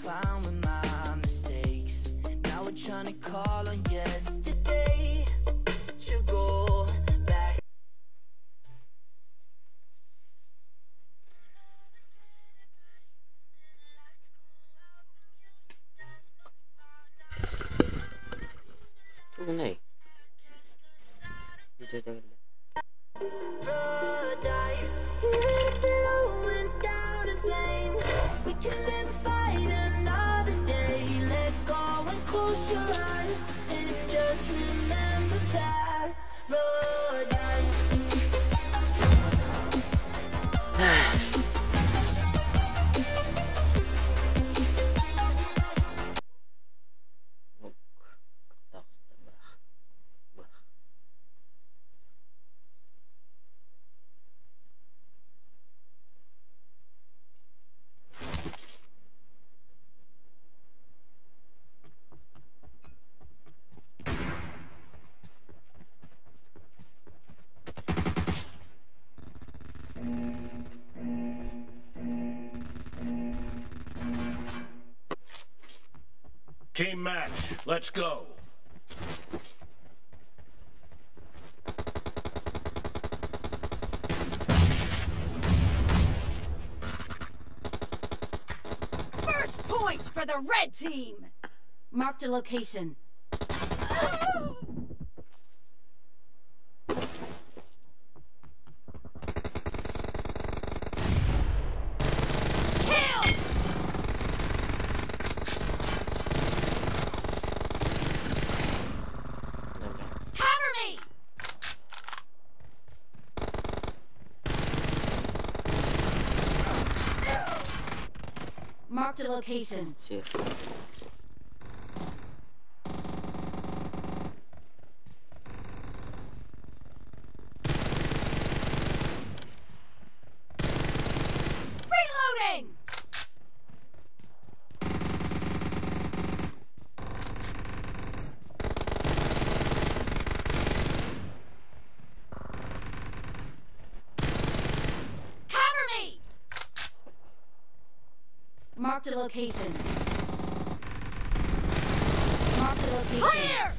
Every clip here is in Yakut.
fine with my mistakes. Now we're trying to call on yesterday to go back. Тугунай? Бүтэ Paradise, even if it all went down in flames, we can live fight another day. Let go and close your eyes and just remember paradise. Team match, let's go. First point for the red team! Marked a location. Kill! Dobra. Cover me! Marked a location. Сир. Reloading! Cover me! Marked a location. Marked a location. Clear!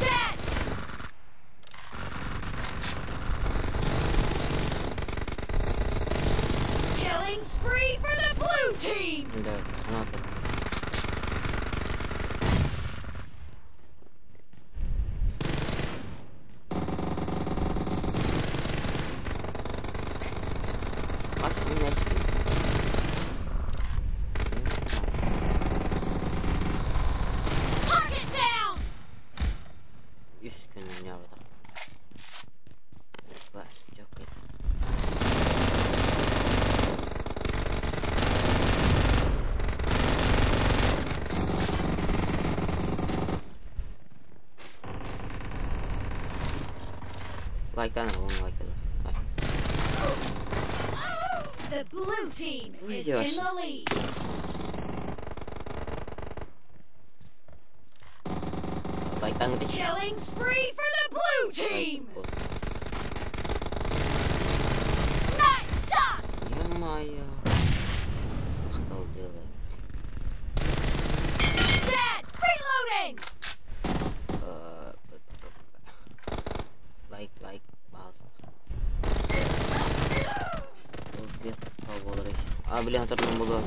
Dead! Killing spree for the blue team! Да, надо. Вот у меня себе. Target down! Үс күн ньаабатах. Ба, жок. Лайктан он лайк The blue team is Ой, in the lead. Лайктан Killing spree for the blue team! Nice shot! Ё-моё. Махтал делает. Dead! Reloading! Лайк, лайк, пожалуйста. А, блин, оторван было.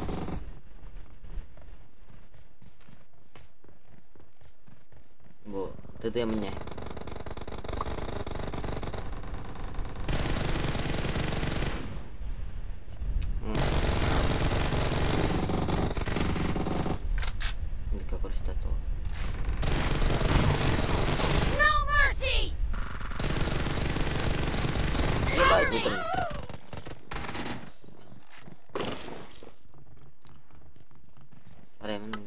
Бо, ТД мне. Какой статуя. No mercy! Ебать, утром. Временно.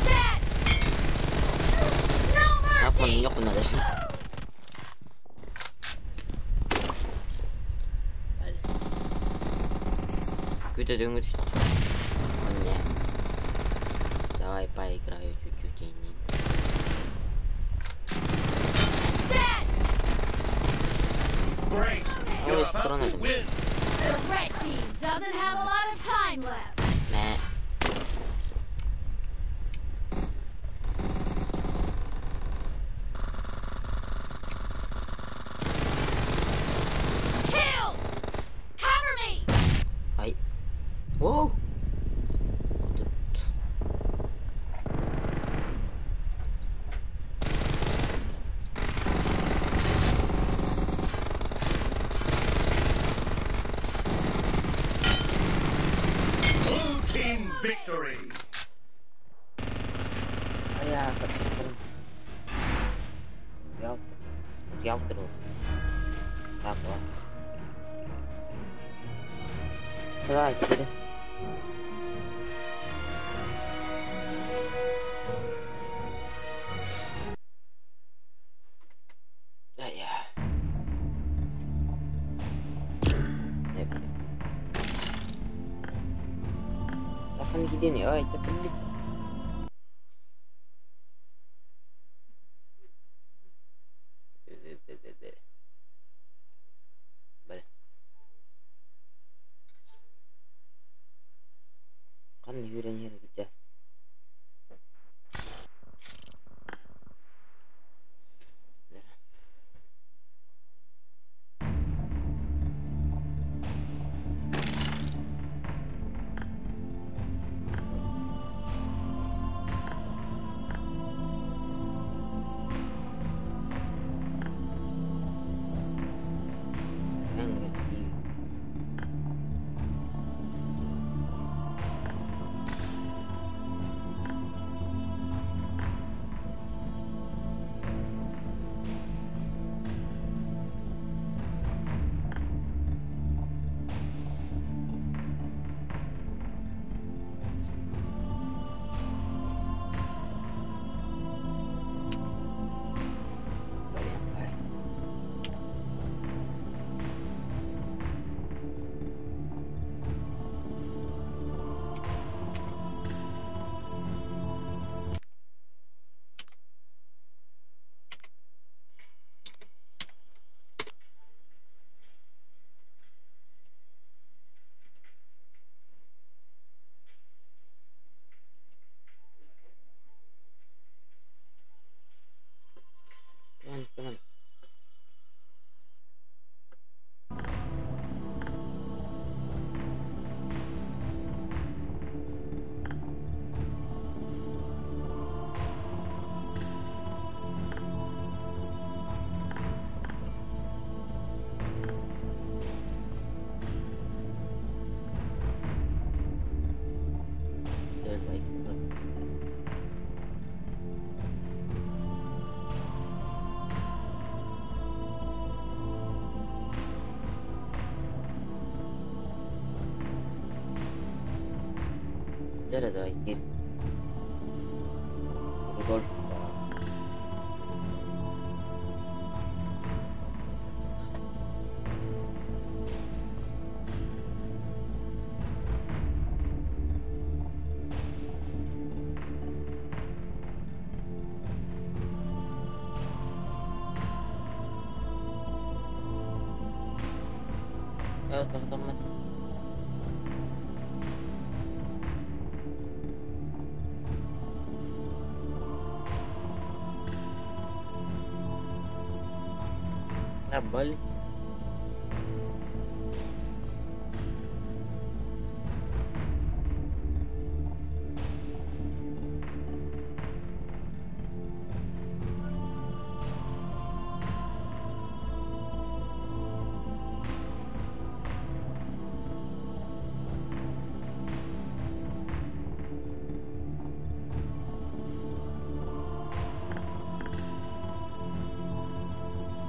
Dead! No Ako mercy! ninyo kung nalasin. Күтө дөңгүт. Давай поиграю. Чуть-чуть. Dead! Great. You're Ой, about to патроны. win. The red team doesn't have a lot of time left. Мэ. Killed! Cover me! Ай. Воу! Тут. Blue team victory. Айа, Ялтыру. Так, ладно. Сюда, кири. Ая. Лахан кидини, ой, чапылли. Бale. Ханна үүрэн иһэр gideceğiz. Энгер Блин, ай. Кеман, кеман. They're like, what? Дьэ, давай, киир. Рудольф. Тохтоммут. А, блин.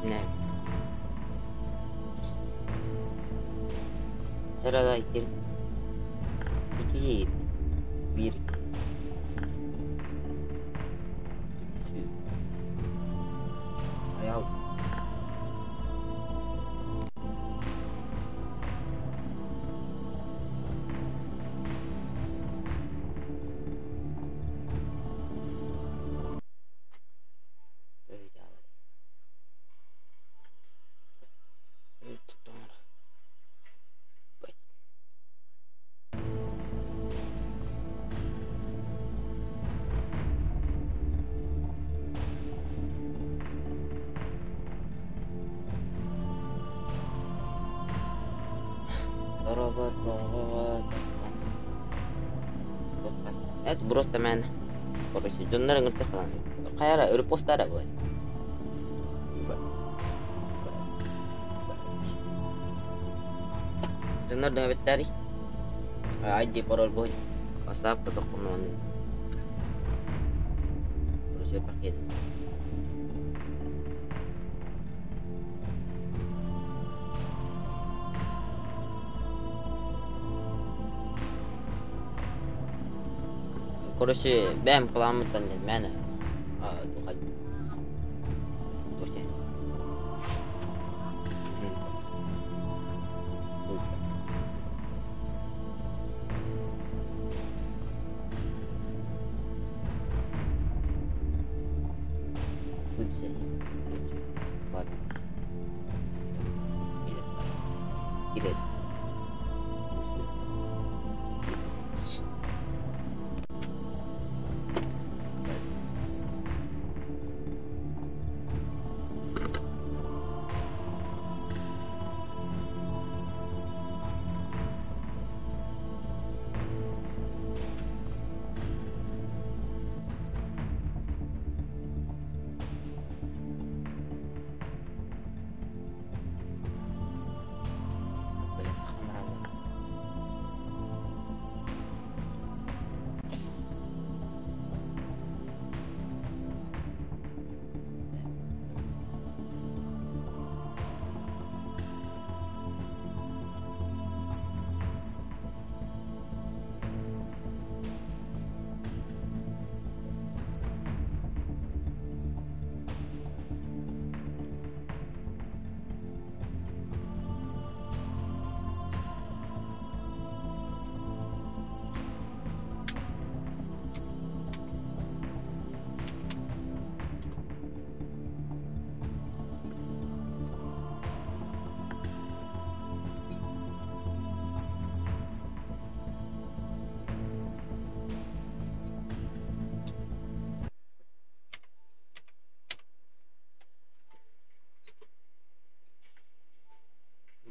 Не. Чара, киир. Икки биир. Аял. Это просто мен. Короче, дьоннор ыҥыртаххына хайа эрэ репостара буолар. Дьоннор дэҥэбиттэрий? ID пароль буой. WhatsApp тохтонуону. Короче, пакет. Короче, бэйэм кылааммыттан диэн мээнэ туха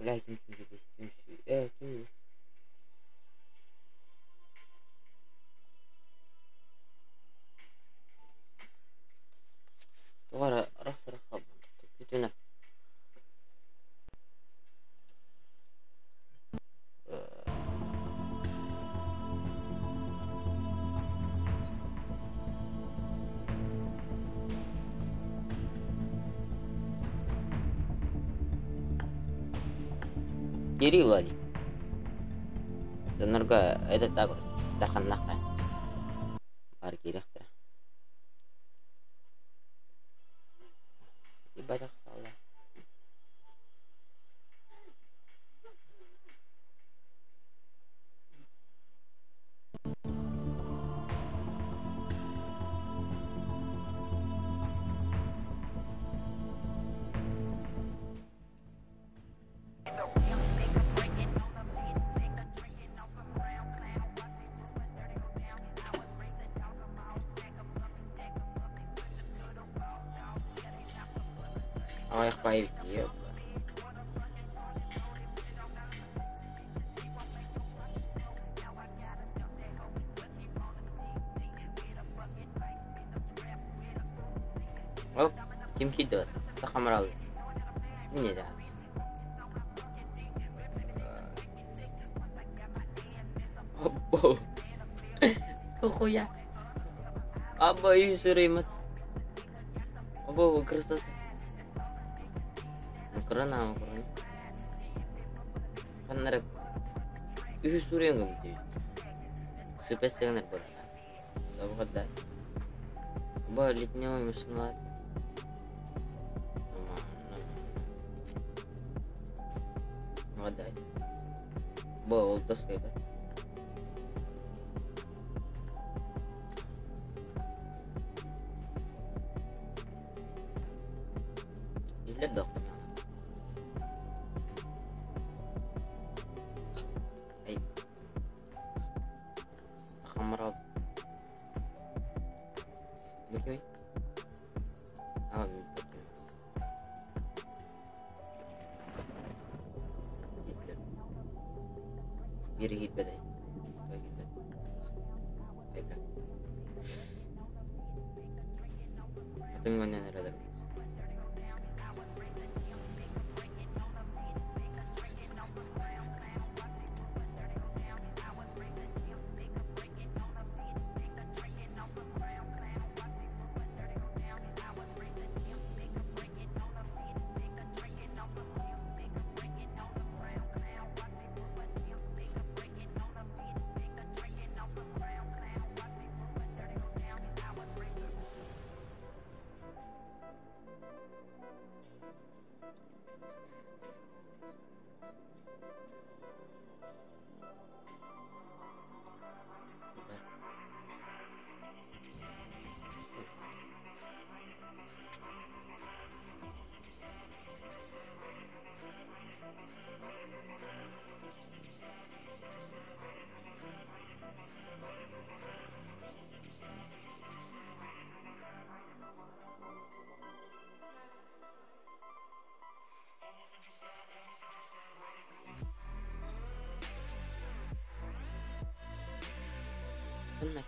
Бля, ким ким Тоҕо эрэ күтүнэ. Киирии Владик. Дьоннорго это короче, дарханнахха. Бар киириэхтэрэ. Ебать ахсаалла. Аҕыйах баайы Оп, ким киирдэ Хамарал. Ким диэтэ? Обо. Похуя. Або и сүреймит. Обо красота. Мукрана, мукрана. Ханнара үһүс сүрейм гымты. Сыпэсэгнер буолла. Добҕордай. Бу ледневый машиналар. Угадай. Бу ол да суйбат. Биллэр да Эй. Хамарал. Бу кимий? Аа, билбэтим. Гитлер. Атын эрэлэр.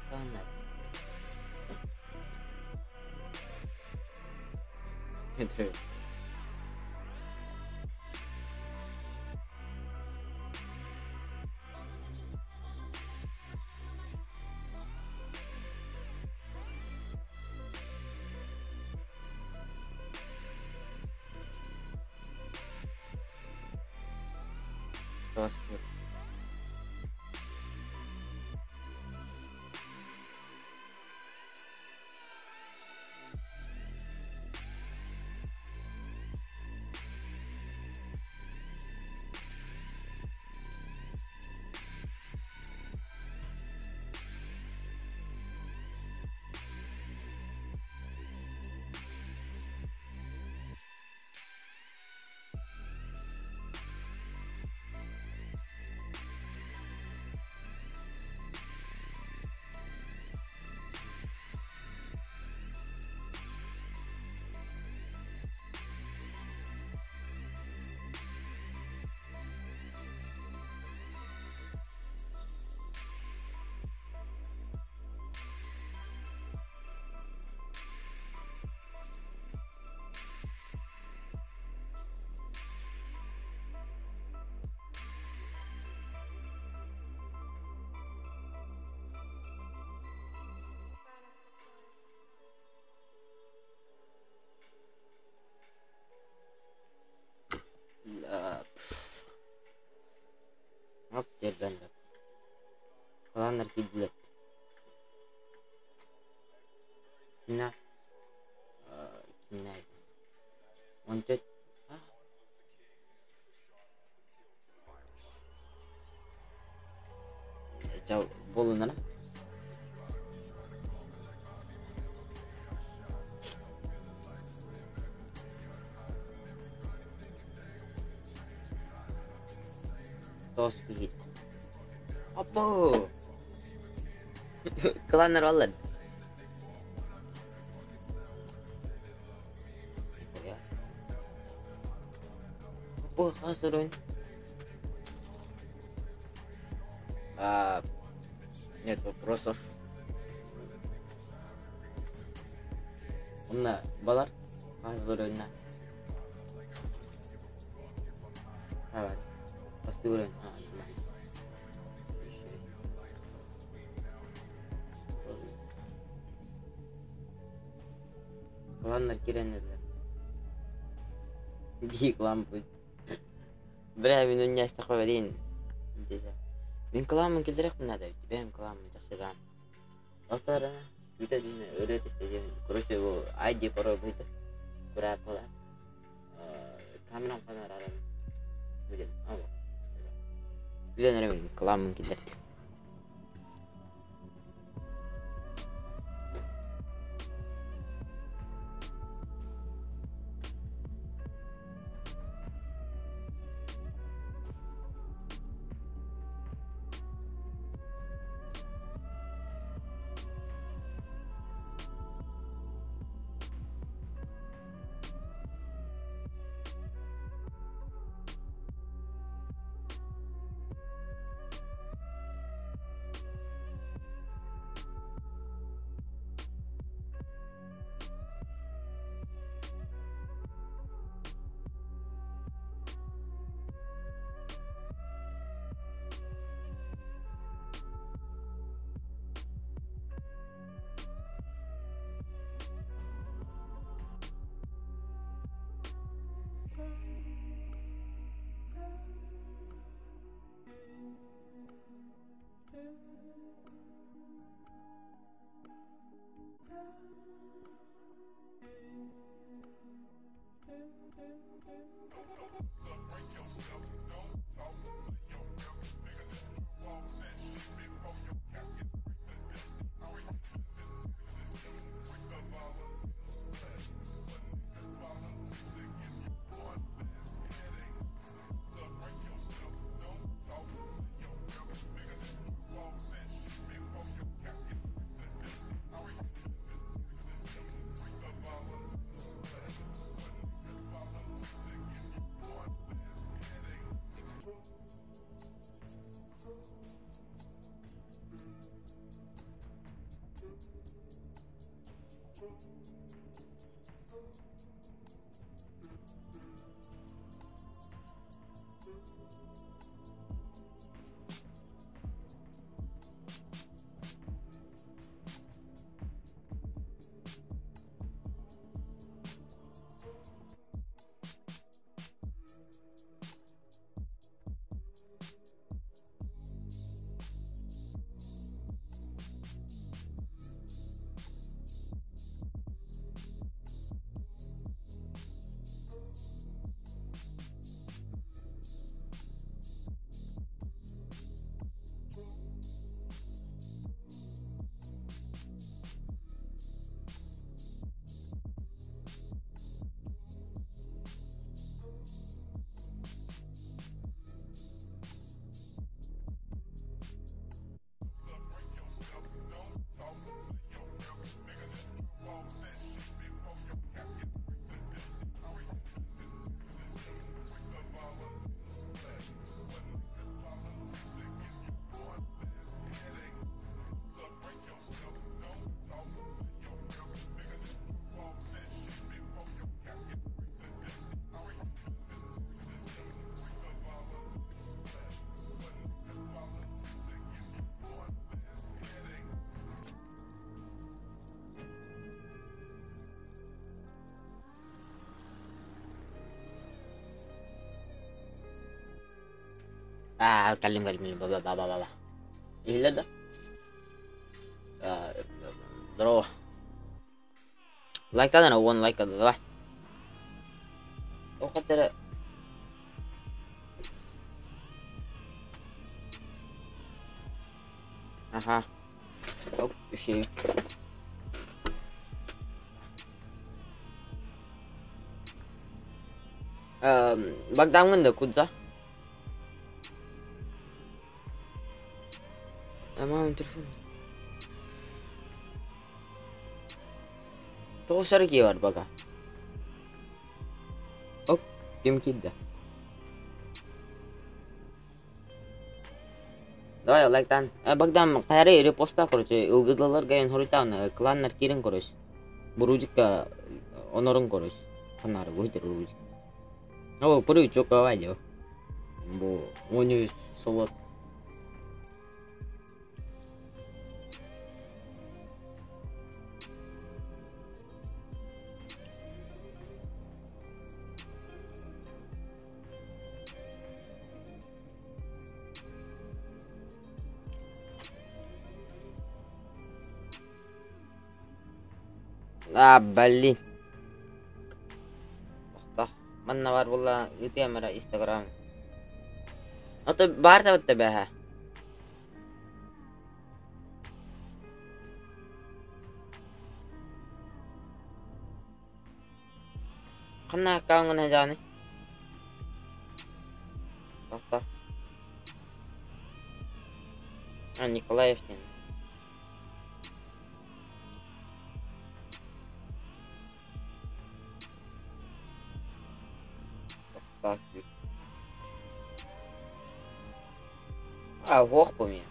Ханна Это Тоскер. Кланнар киирдилэр. Кимнээх кимнээх 14 буолунара. Тоҕус киһи. Оппо! Кланнар баллар. Оппо, хас уровень? А, нет вопросов. Онно балар хас уровеньна? А, бастыыр уровень. А, нормально. Кланнар киирэн эрэллэр. Биир клан будет. Бля, мин унньаастахпа бэлиэн десэ. Мин кыламмын киллэриэхпин наада эбит. Бэйэм кыламмын чахчылаан. Алтарана бүтэ ырыа түстэ Короче, бу ID пароль быйда. Кураап буолаат. Камерам ханар Бүтэн. Бүтэн эрэ мин кыламмын киллэрдим. Аа, кэллим кэллим ба ба ба ба ба. Иһиллэр да? Здорово. Лайктан эрэ уон лайк давай. Ол хаттара Аха. Оп, үчүгэй. Багдамҥын да кудза. Тамам телефон. Тоҕус эрэ киһи бар бага. Оп, ким киирдэ? Давай лайктан. Богдан, хайары репоста, короче, ылгыдыларга эн хоруйтаан, кланнар киирэн короче. Бурудикка онорун короче. Ханары гуйдер урудик. О, пыры чокавай дeo. Бу 13 солот. А, блин. Тохто. Манна бар буолла ыытыам эрэ Инстаграм. Ото баар табытта бэһэ. Ханна аккауҥҥун садьаҕыный? Тохто. А, Николаев диэн. Тохто. А, уох бу миэ.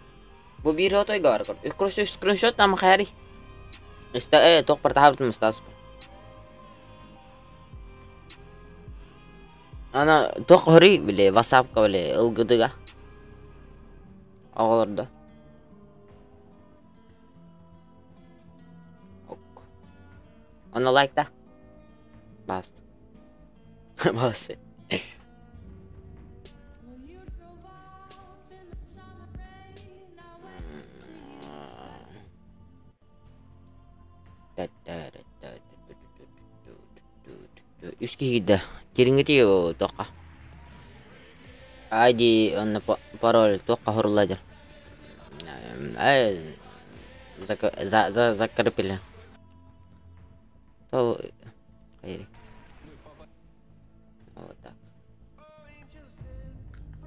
Бу биир отойго бар. Скриншот там хайарый. Иста туох бартаһабытын ыстааспын. Ана туох хоруй били ватсапка били ылгыдыга оҕолордо. Ок. Ону лайкта. Басты. Басты. Үс киһи киирдэ. Кириҥҥитий туохха? ID онно пароль туохха хорула дьэр. Закрепили. То Вот так.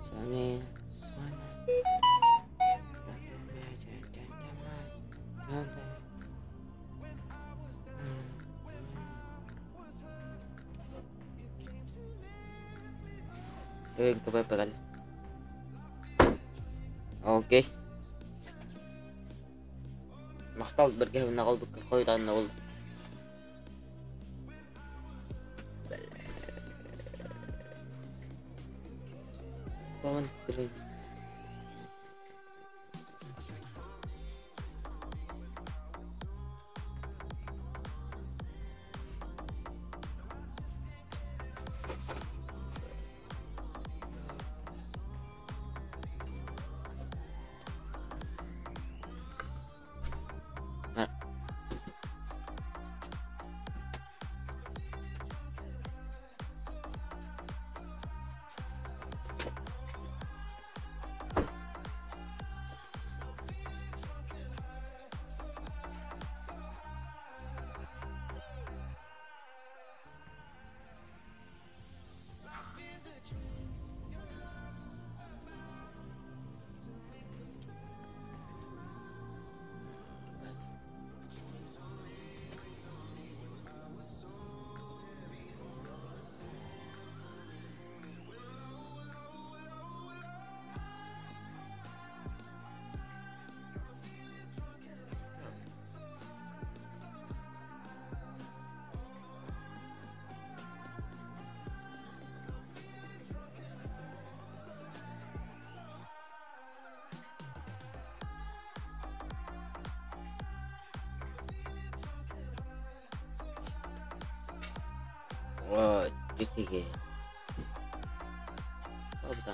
С вами, с вами. Que voy a pegarle. Окей. Махтал бэргэһэбин аҕалбыкка хойутаанна буолла. Тоҕон Оо, дьикти. Тоҕо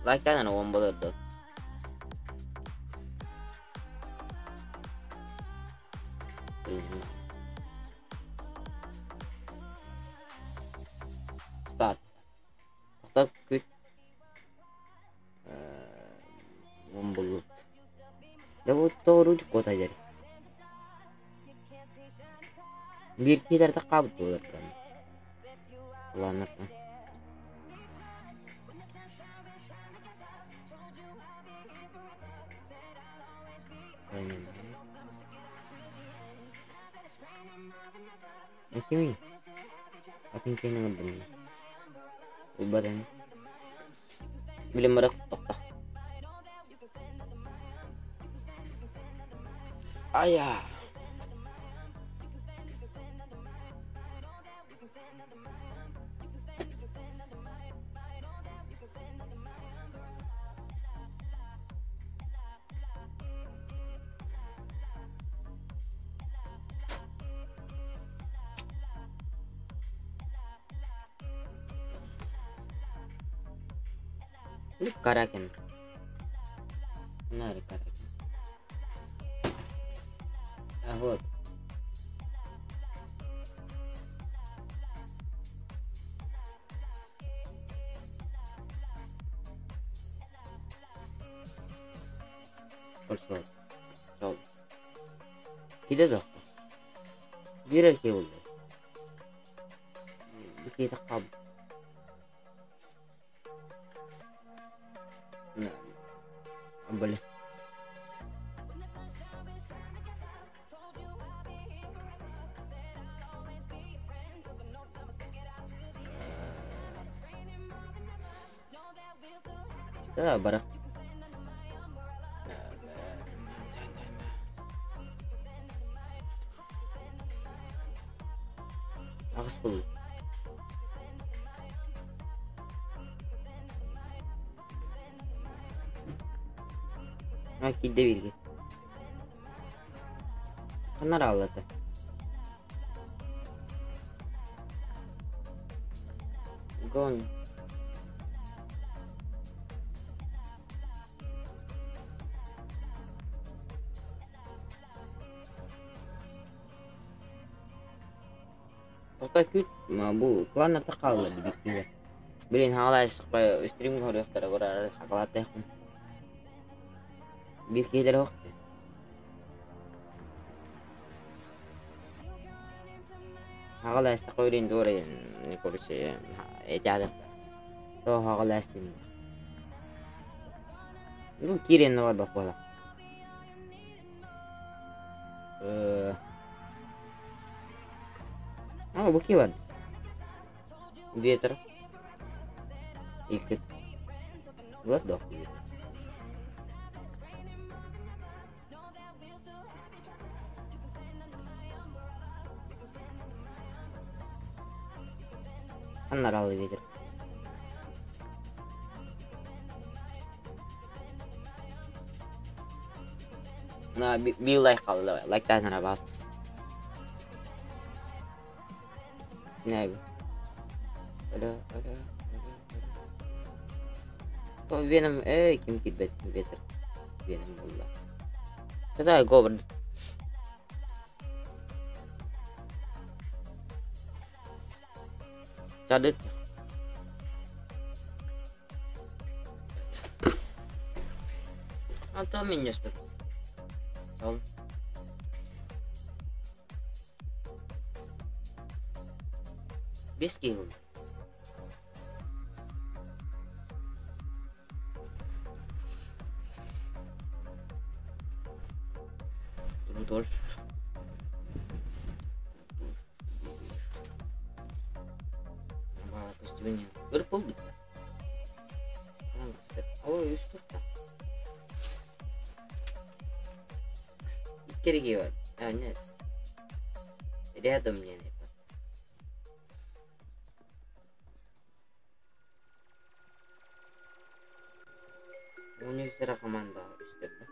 Лайктаан 10 болорду. Старт. Тоқтап күт. 10 болут. Да вот тоҕуруу куотайдар. Биир киһилэрдэ хаалбыт буолар Улааннартан. Кимий? Атын киһини ыҥырдым Ылбат ини. Билим барах тохто. Айа! Каракен. На, Каракен. А вот. Сол. Сол. Киде да. Биир эркей булду. Бу киһи Бля. Да, барах. Аҕыс буолла. А киирдэ бииргэ. Ханна арааллата? Гон. Тоқта күт, бу кланнарда хаалла биликтилер. Блин, хаалаайсықпай стрим көрүөхтэрэ көрөр хакалааттайхпын. Биир киһилэр охты. Хагалаастах блин дуорай короче этядах. То хагалаастын. Ну, кирен бар бак А, бу ки бар. Ветер. Икит. Вот дох ветер. Аннаралы ветер. На би лайк қалды давай. Лайктан бас. Не бу. Alo, alo, alo, alo. То Веном, эй, ким кирбет, ветер. Веном булла. Тогда говор. Чадыт. А то меня спит. Сол. Без килл. Rudolf. Көстүбүн ырып болду. Ой, үстү. Иккерге бар. А, нет. Рядом мне не Университет команда үстөрдө.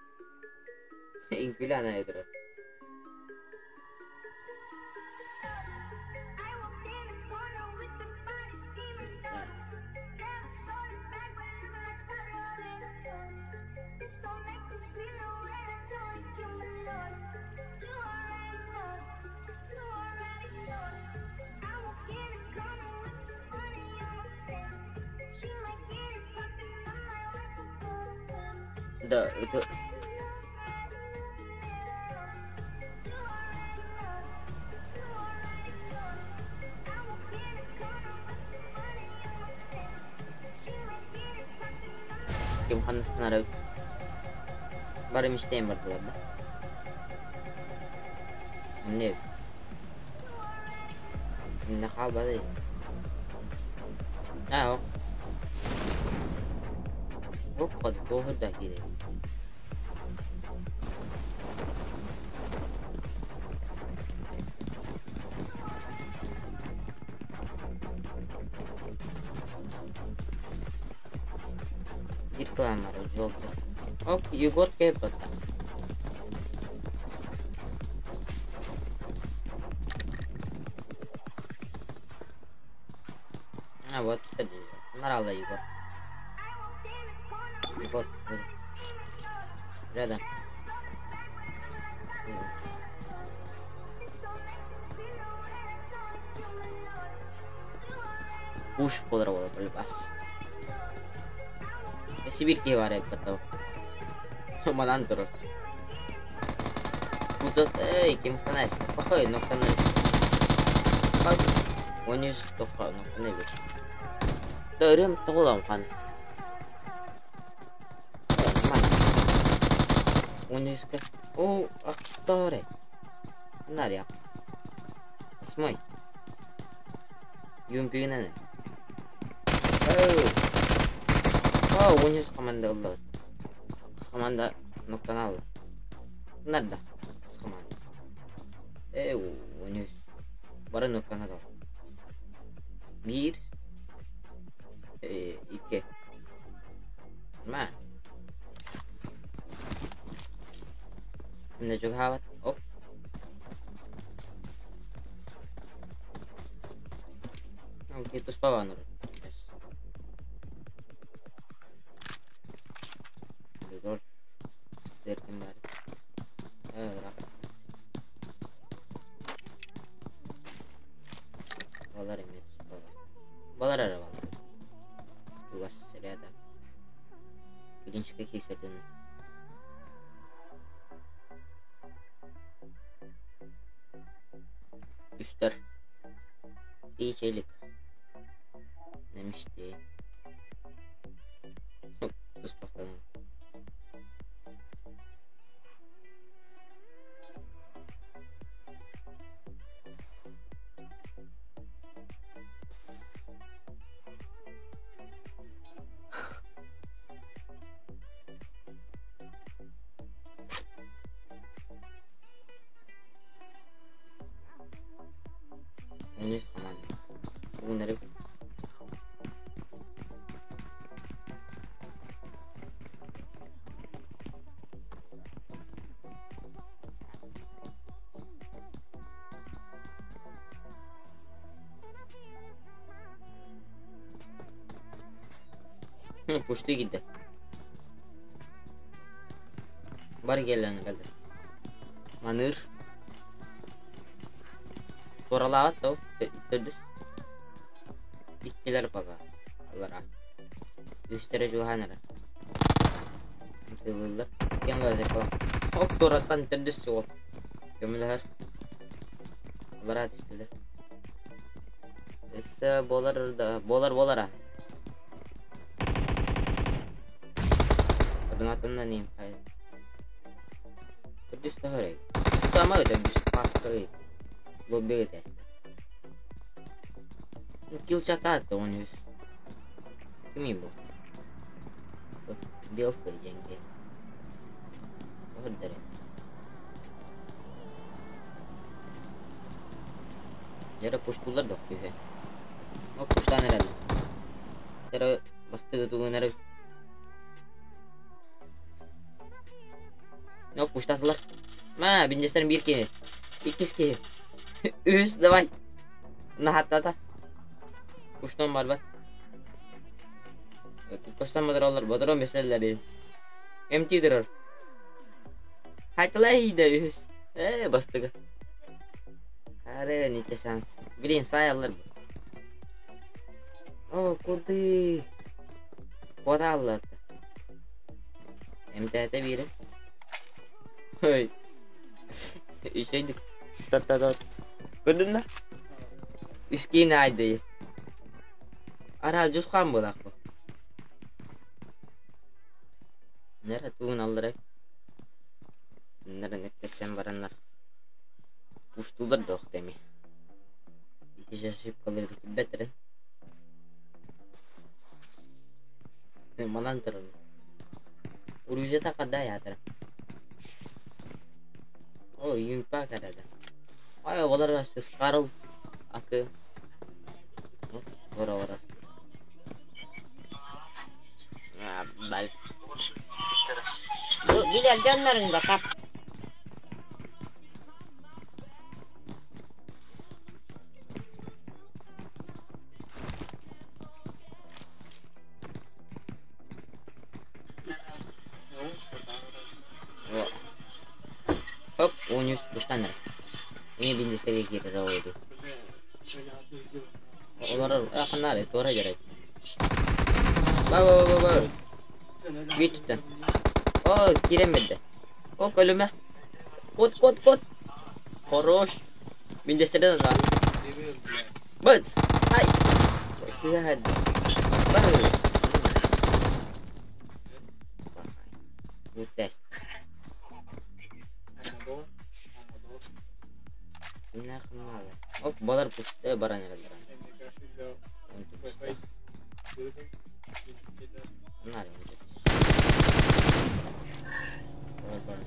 Үҥкүлэ ана турар. Да, это... Ким ханна Бары мечтаем бардылар да. Не. Не хаалбата Аа, Ох, туох да киирэ. Биир кылаан бар, желтый. Ок, Егор кэлбэт. А, вот Наралла Егор. Егор, рядом. Пуш буолар полюбас. Сибирь киһи баар эбит баттау. Манан турар. Эй, ким станайся? Пахай, ноктаны. 13 тоққа ноктаны бир. Төрүм тоғулам хан. 13-ке. О, ақыстары. Нар яқыс. Осмой. Юмпигинен. О, 13 команда ылла. Команда ноктаны алды. Nerede? Қыс команда. Э, 13. Бары ноктаны алды. 1 2 Нормально. Мына чугаһаабат. Оп. Туспа баан Егор. Ким бар? Э, Балар эмиэ туспа баста. Балар эрэ балар. Чугас рядом. Клинический кисерден. Үстер. Ичелик. Немишти. Туспастан. 13 команда. Угуннары Пушты киирдэ. Бары кэллэн кэлдэ. Маныыр. Туоралаабат да төрдүс. Иккилэр пока. Аллара. Үстэрэ чугаһаан эрэ. Тыллыллар. Кем зеркало. Оп, туораттан төрдүс суол. Көмөлөһөр. Аллара түстүлэр. Өссө буолар да буолар буолара. Одунатынна ним хай. Төрдүс төһөрөй. Сама төрдүс. Паскай. Лоббига тэстэ. Килл чатаат 13. Кимий бу? Белфой диэн Өһөрдөрө. Дьэ пуштуулар да күүһэ. О, пуштаан эрэллэр. Эрэ бастыгы тугун эрэ. О, пуштаатылар. Маа, биннестэрин биир киһи. Иккис киһи. Үс, давай. Наһаттата. Пуштан барбат. Пуштан бодороллор, бодорон бэсэллэр. МТ турар. Хайталай да үһүс. Э, бастыгы. Ары, ниче шанс. Блин, саяллар бу. О, куды? Куоталлар. Эмтээтэ биирэ. Ой. Үчүгэйдик таттадот. Көрдүн да? Үс киин аайды. Ара дьусхаан буолаах бу. Нера тугун аллара. Нера нектессен бараннар. Пуштулар да охтеми. Ити же ошибкалар бетерин. Манан турар. Уруйжата хада ятара. О, юнпа карада. Ай, олар Скарл акы. Ора ора. Бал. Билэр дьонноруҥ да тап. Хоп, 13 туштаныр. Эми биндестерге киирэр ол Олорор, ханнаары, туора дьарай. Ба ба ба ба. Бүт туттан. О, киирэн берде. О, көлүмэ. Кот, кот, кот. Хорош. Биндестерден ала. Быц. Ай. Сыһад. Ба. Good test. Ол балар пусте баран эрэллэр. Нары. Балар баран.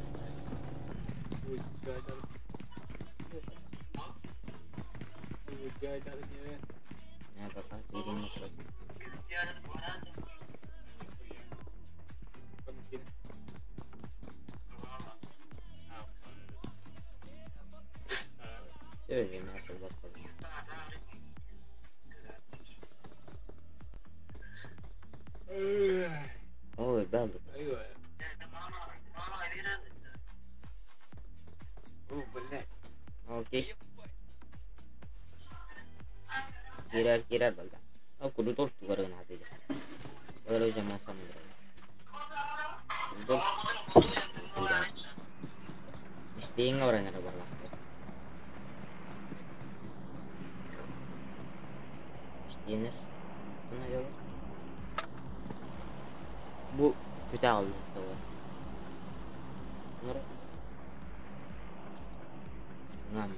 Не пока биирин турар. Söyleyeyim nasıl bakalım. Ой, белды. Окей. Кирер кирер балда. О, Рудольф тугарын атыйда. Балар уже масамдыр. Рудольф. Мистейинге баран бала. Мистейинер. Кына делар? Бу көтө алды. Нур. Ngam.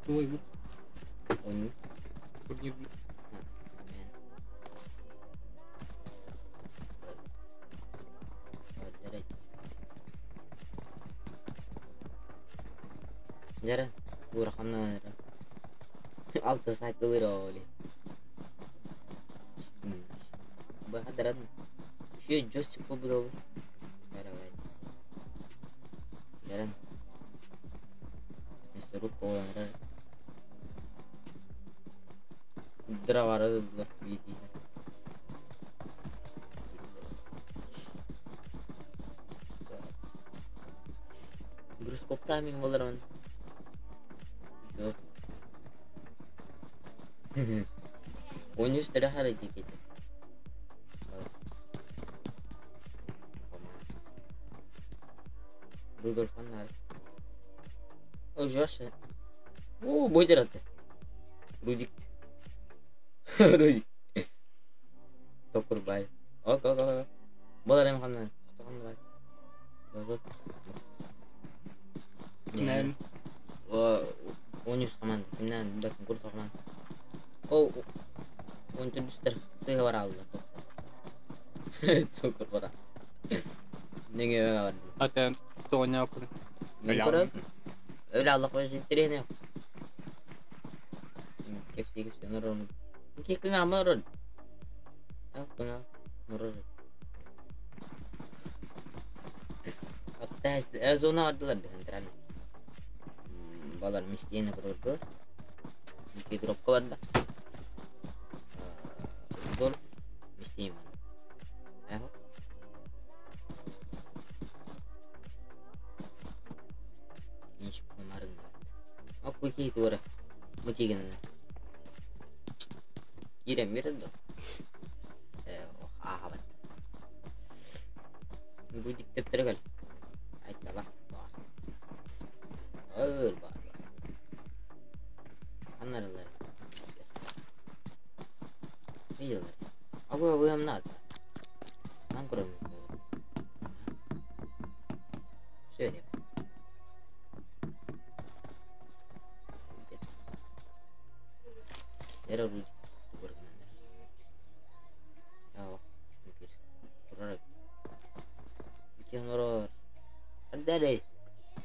Ой, бу Onu. турнир. Жара, бура хамна Алты сайт ылыр оли. Бахадаран. Еще джойстик побудовал. Давай. Жаран. Мясорубка оланра. Дровара видите. Гироскоптами болармын. 13 lira hareket edin. Rudolf Annar. O Josh. O Boyderate. Rudik. Rudik. Tokur bay. Ok ok ok. Болар эми кандай? Токтогондо бай. Жазып. Кимнен? О, 13 команда. Кимнен? Бәлким курс команда. О, 14-тер сыга бар алды. Токур бара. Неге бар? Ата тоня кун. Мен көрөм. Öyle Allah korusun treni. Kepsi kepsi nurun. Ki kena nurun. Ah kena nurun. Hatta zona vardılar bir tane. Балар мистиени көрдү. Iki дропка бар да. Рудольф мистиени. Эхо. Инш помарын. Ок, кики тура. Мутигин. Киирэн биэрэр дуо? Э, ааһабат. Бу диктаторы кэл. Айтала. Өр бар. Аннарылар. Виделар. Абы абы надо. Нам кроме. Все это. Эрэ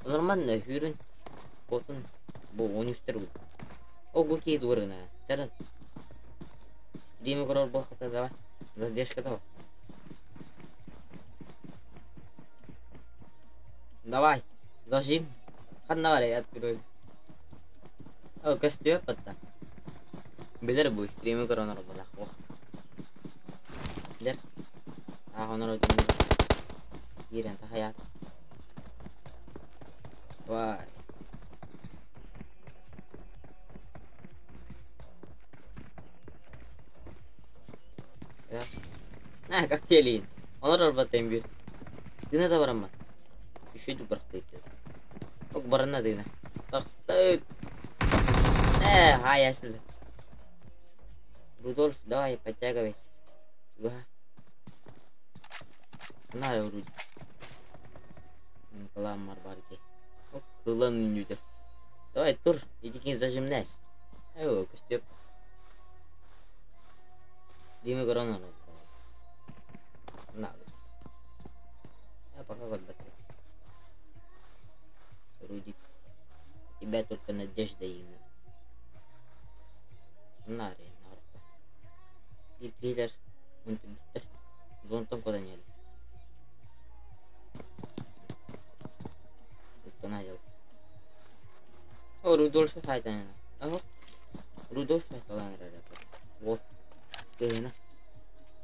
Нормально хүрүн хотун бу 13 бу. О бу киһи тугар гына. Чарын. Стримы көрөр буолхата давай. Задержка того. Давай. Зажим. Ханна барай открой. О, көстүө патта. Билэр бу стримы көрөн олорболах. Ох. Билэр. Аах онор киирэн тахайаат. Давай. На, коктейлин. Олорор баттайм бир. Дына да бараммат. Үшөйдүк барахтайт. Ок барана дына. Тахстайт. Э, хай ясылы. Рудольф, давай, подтягивайся. Чуга. На, Руди. Каламар барки. Оп, кылан үнүдө. Давай, тур, итикин зажимнайся. Эй, көстөп. Диме корона. На. Я пока көрбөт. Рудик. Тебя только надежда имя. Нари, нарка. Bir кийлер, үнтүбүттер. Зонтон кодан ел. Установил. О, Рудольф хайдан. Ага. Рудольф хайдан. Вот. Скына.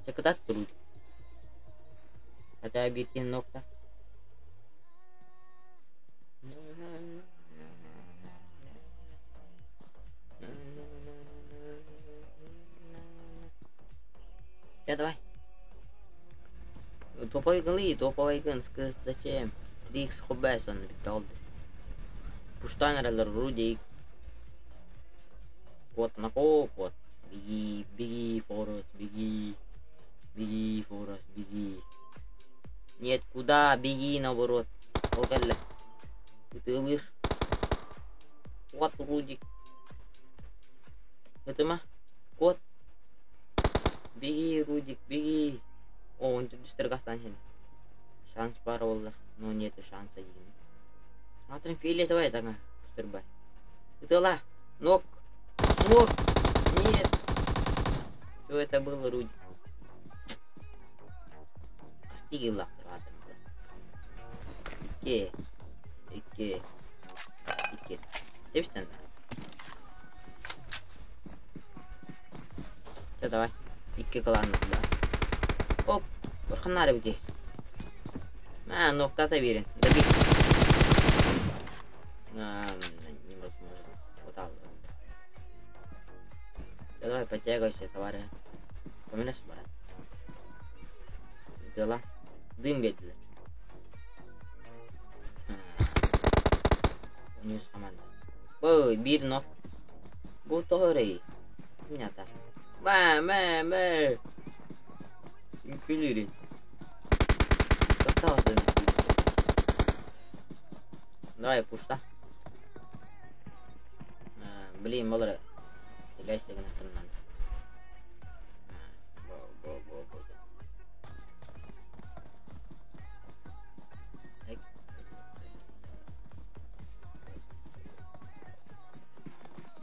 Чакатат Руд. Хотя бир нокта. Я давай. Топовый гли, топовый гын, зачем? 3x хобес он биталды. Пуштанерлер Рудик. Вот на вот. Беги, беги, Форест, беги. Беги, Форест, беги. Нет, куда? Беги, наоборот. Ол кэллэ. Ытыалыыр. Вот Рудик. Ытыма. Кот. Беги, Рудик, беги. О, он тут астан Шанс бар олар. Но нету шанса деймін. Атрын фиолетовая таңа. Кустырбай. Ытыла. Нок. Нок. Нет. Что это было, Рудик? Астигилла. Икки. Икки. Икки. Тебістен. Все, давай. Икки кылан да. Оп. Барханнары бики. А, ноктата берин. Добить. А, невозможно. Вот так вот. Давай, подтягивайся, товарищ. Поминаешь, брат? Дела. Дым бедли. Унюс команда. Ой, бир но. Бу тоһорей. Нята. Мэ, мэ, мэ. Үҥкүүлүүрүн. Тоқтаҕытын. Давай, пушта. Блин, балары. Иляйся гына. Бо, бо, бо, бо.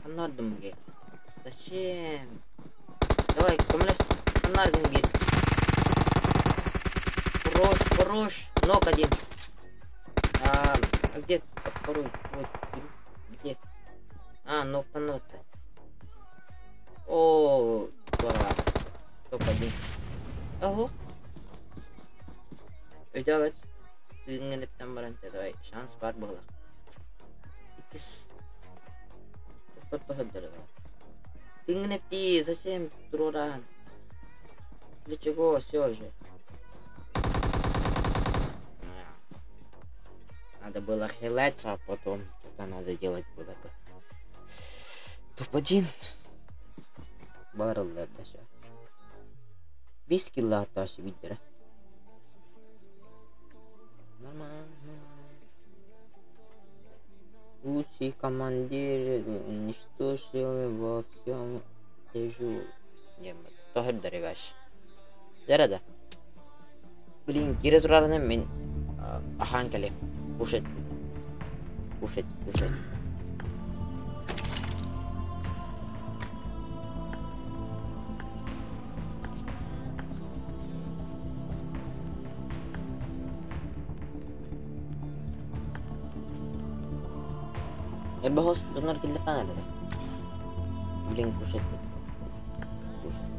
Аннардым ге. Зачем? Давай, көмөлөс. Аннардым ге. Хорош, хорош. Нок один. А, а где второй? Вот, где? А, нокта, нокта. О, здорово. Топ-1. Ого. Өйдөбөт. Тыыңылыптан баранча давай. Шанс бар буолар. Иккис. Тоқтор. Тыҥын эптии, зачем туруораан? Для чего все же? Надо было хилаться, а потом что-то надо делать было бы. Топ-1. Барыллар да сейчас. Без килла атташы виддера. Нормально. Лучший командир уничтожил во всем тяжу. Тоһөрдөрүбаш. Жарада. Блин, кире турарынан мин аһаан кэлиэм. Кушать. Кушать, кушать. Элбэх дьоннор киллэртэн эрэ. Блин, кушать. Кушать.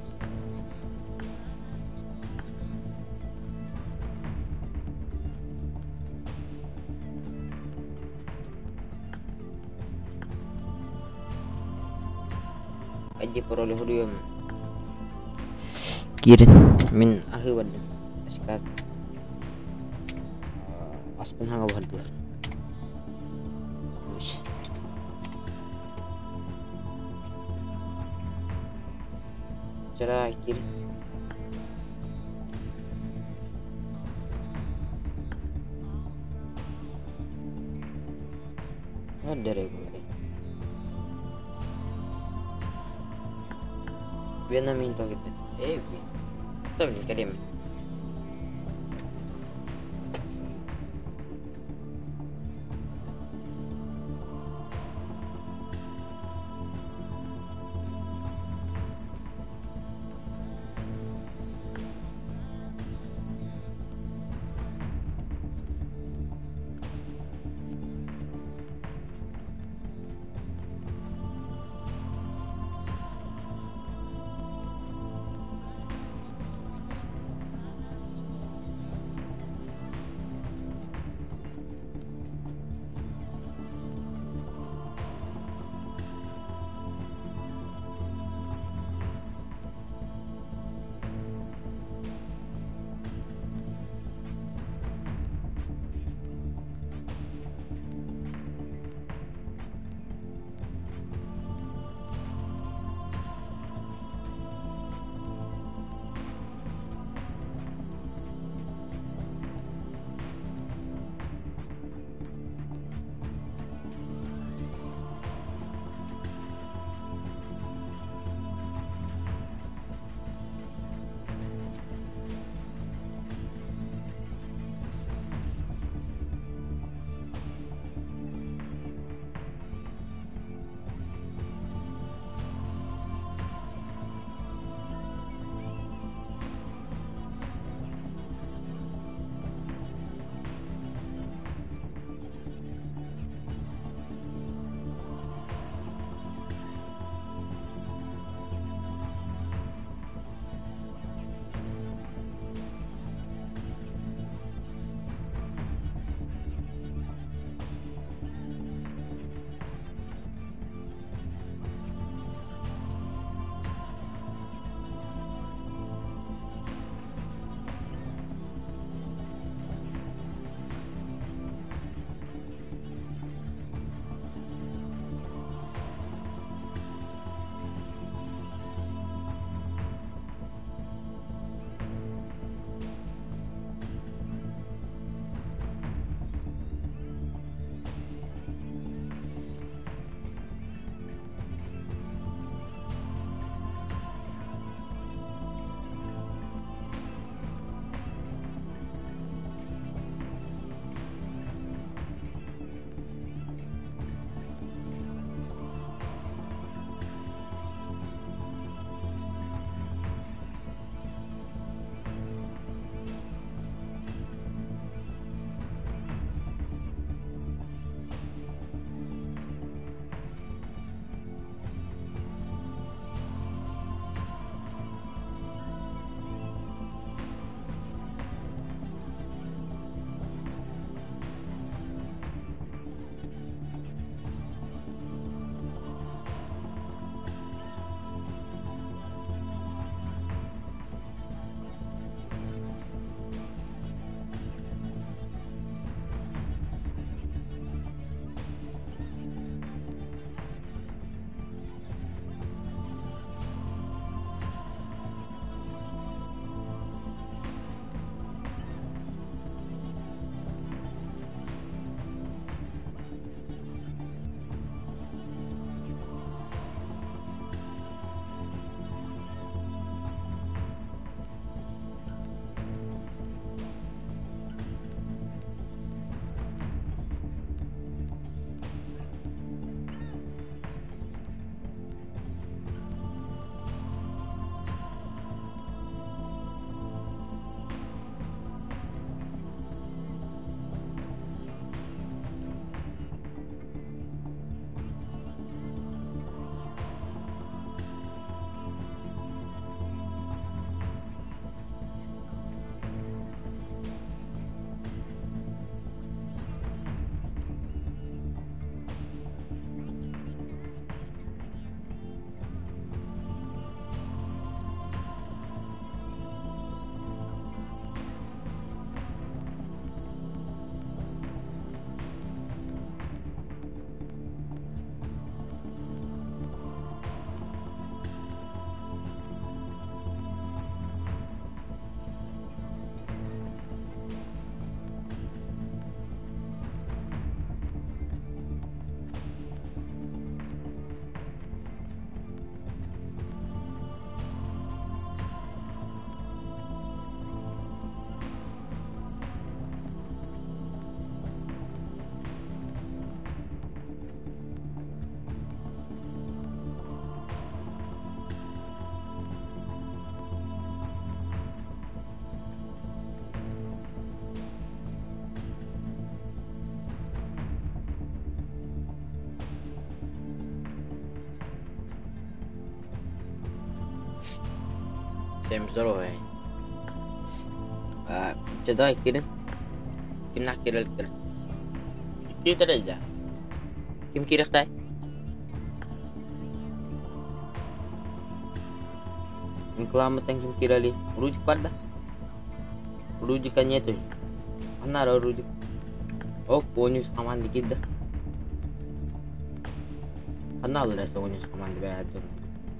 Айди пароль хоруйум. Киирин. Мин аһыы бардым. Ашкат. Аспын хаҥа бардылар. Чара киирин. Веном мин тоҕо Эй, блин. Кэлиэм. Всем здорово. Чэ давай киирин. Кимнээх киирэликтэр? Икки да. Ким киириэхтэй? Рекламаттан ким киирэлий? Рудик бар да? Рудика нет уже. Ханна Рудик? Оп, 13 команда киирдэ. Ханна алыраса 13 команда бэйэ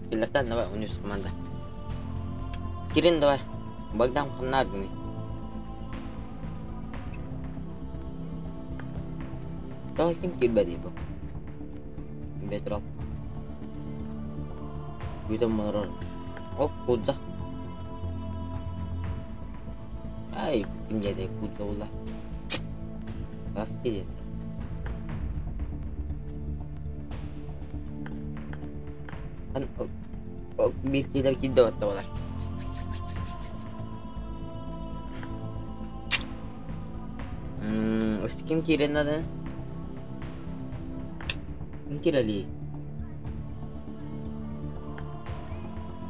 Киллэртэн давай 13 команда. Кирин давай. Богдан ханна гыный? Давай ким киирбэтий бу? Бетрол. Бүтэн олорор. Оп, кудза. Ай, ким диэтэ кудза буолла. Саски диэтэ. Биир киилэр киирдэ батта балар. Ким киирэн надо? Ким киирэлий?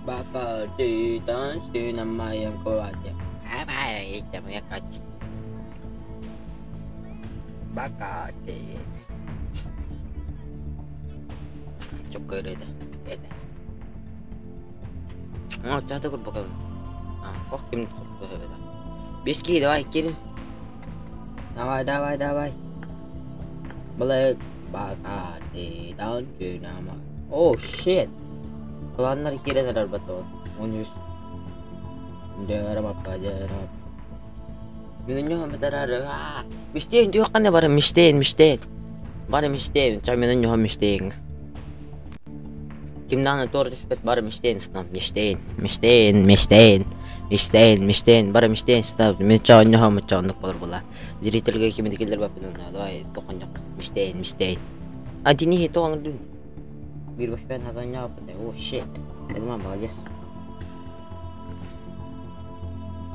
Бака ты танцуй на моем кровати. Давай, это моя Катя. Бака ты. Чокко это. Это. О, чаты курбакам. А, ох, ким это. Бески, давай, кирин. Давай, давай, давай. Блэк, бака ты танцуй на моем. О, shit. Планнар киирэн эрэр баттабат. 13. Дьэ, дьэ, Мин ньуһам бэтэрээр. Миштейн түөх ханна бары миштейн, миштейн. Бары миштейн, ча мин ньуһам миштейн. Кимнааны туора түспэт бары миштейн сытам. Миштейн, миштейн, миштейн. Миштейн, миштейн, бары миштейн сытам. Мин ча ньуһам ча оннук болор була. Зрительге кимин киллер баппын. Давай тохон жок. Миштейн, миштейн. А тини тоон дун. Бир башпен хатан ньуһаппын. О, shit. Эдман молодец.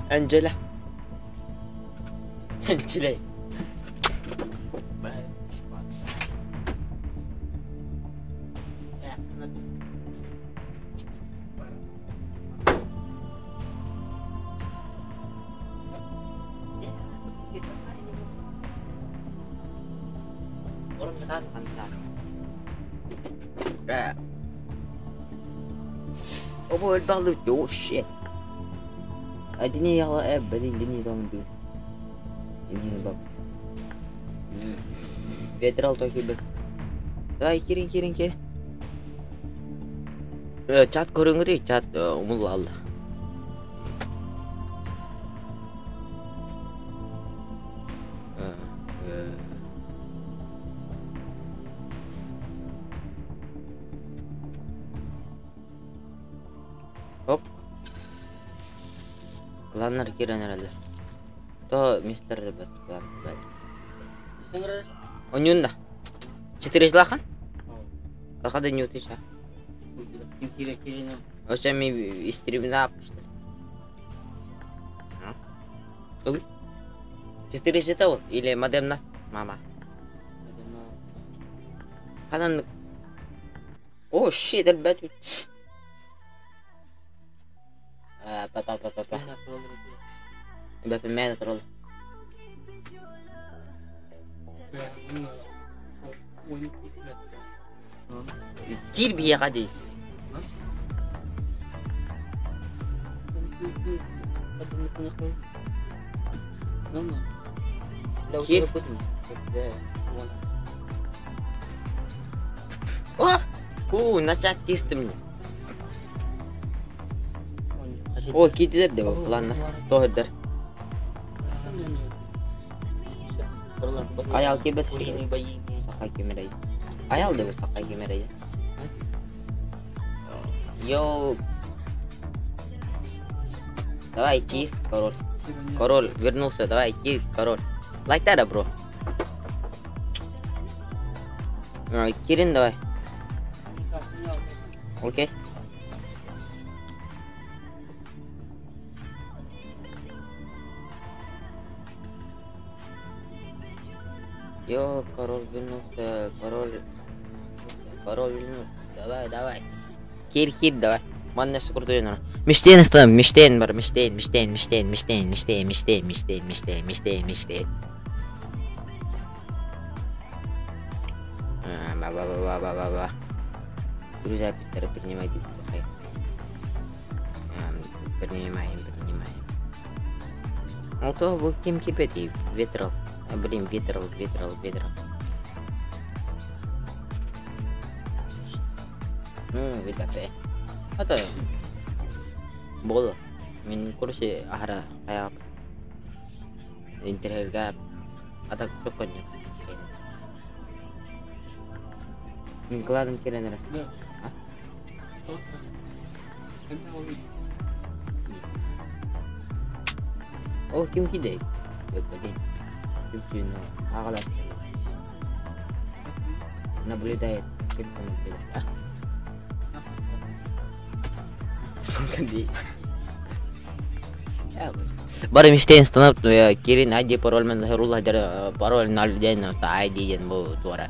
Анджела. Анджела. Oh shit. Adini yala eb, badin dini dong du. Dini bak. Ветрал токи бет. Давай кирин кирин кир. Чат көрүңүрүй, чат умул алды. Оп. Кланнар кирен эрэлэр. То мистер дебет клан бет. Онюнда. Четыре жлахан? Алхада не утыча. Ким киирэ киирин. Оша ми истрибина что ли? Четыре жета или модемна мама. Ханан. О, shit, элбэт. Па па па па па. Бэпэ турал. Кир бияга дейс. Кир. О! Фу, начать тистым. О, кидилер де ладно. Тоһырдар. Аял кибет. Сака кемерей. Аял деп сака кемерей. Йоу. Давай, кир, король. Король вернулся, давай, кир, король. Лайк бро. Кирин, давай. Окей. Йо, король вернулся, король. Король вернулся. Давай, давай. Кир, кир, давай. Манна скуртуйна. Мечтейн становим, мечтейн бар, мечтейн, мечтейн, мечтейн, мечтейн, мечтейн, мечтейн, мечтейн, мечтейн, мечтейн, мечтейн. Ба-ба-ба-ба-ба-ба. Друзья, Питера, принимайте. Принимаем, принимаем. Ну то вы кем кипеть ветрал. Блин, ветрал, ветрал, ветрал. Ну, видите. Это было. Мин короче ахара аяп. Интерьерга атак токонья. Мин кладом керенера. Да. А? Стоп. О, ким кидей? Блин. Ким агалас. Наблюдает. Кем наблюдает? А? Сколько Бары мечтейн станап, кирин ID пароль мен рула дер пароль нал ден та ID ден бу туара.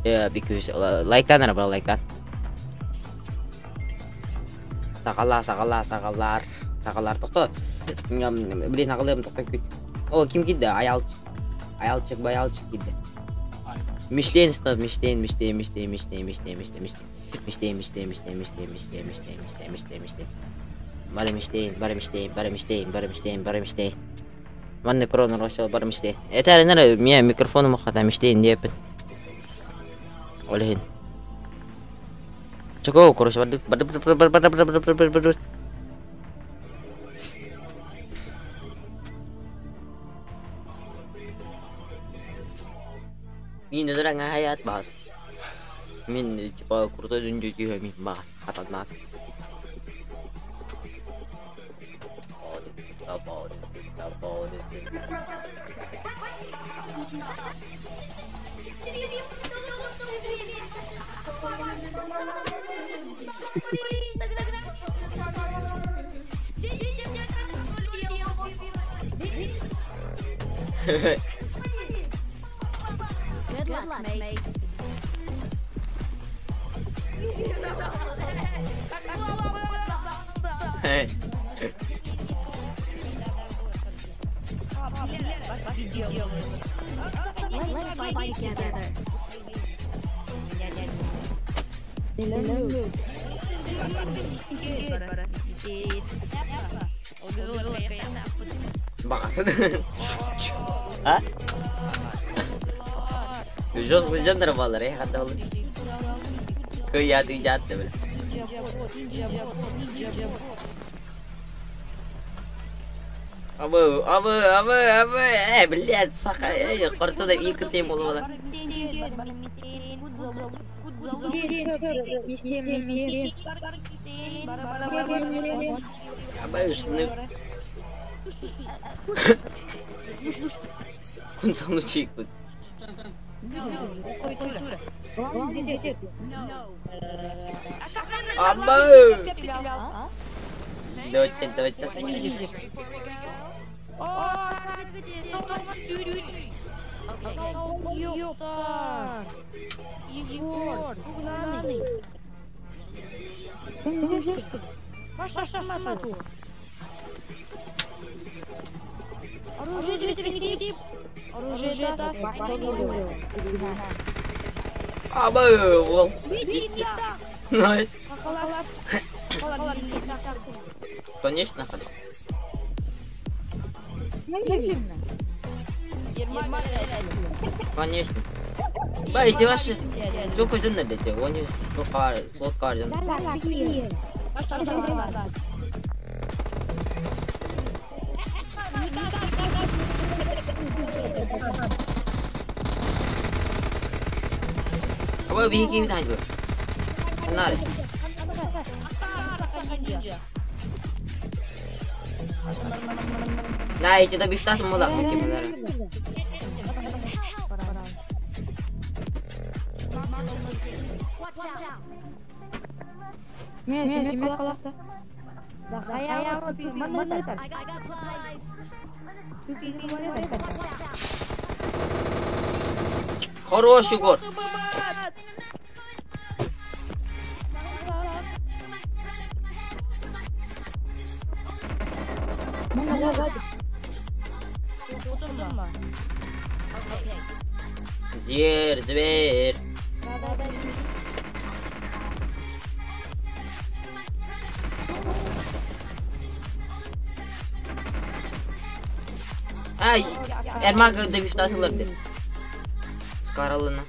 Because лайктан ара лайктан. Сагалар, сагалар, сагалар, сагалар токто. Блин, агалым токто күт. О, ким кидде? Аялчык. Аялчык, баялчык кидде. Мечтейн станап, мечтейн, мечтейн, мечтейн, мечтейн, мечтейн, мечтейн, мечтейн, мечтейн, мечтейн, мечтейн, мечтейн, мечтейн, мечтейн, мечтейн, мечтейн. Бары мечтейн, бары мечтейн, бары мечтейн, бары мечтейн, бары мечтейн. Манны крон росел бары мечтейн. Это нара меня микрофон махата мечтейн депен. Олехин. Чого, короче, бары бары бары бары бары бары бары. Мин назара хаят бас. Мин типа крутой дүндү мин ба хатанат. Good luck, mates. Let's fight together. А? Жестко жандыр балар, э, ханда olur. Кыяды жатты бile. Абы, абы, абы, абы, блядь, сака, кортода екі тем болу бала. Абы, шыны. Кунсану чик бут. Абы! Давайте, давайте. Абы, ол. Конечно, Конечно. Ба, эти ваши. Çok özür dedi. Onu çok slot harcadım. Ama bir iki bir tane gör. Bunlar. На, эти да бифтат мулак мекемелер. Хороший год. Зверь, зверь. Ай, Эрмак давиштасылар деп. Скаралына.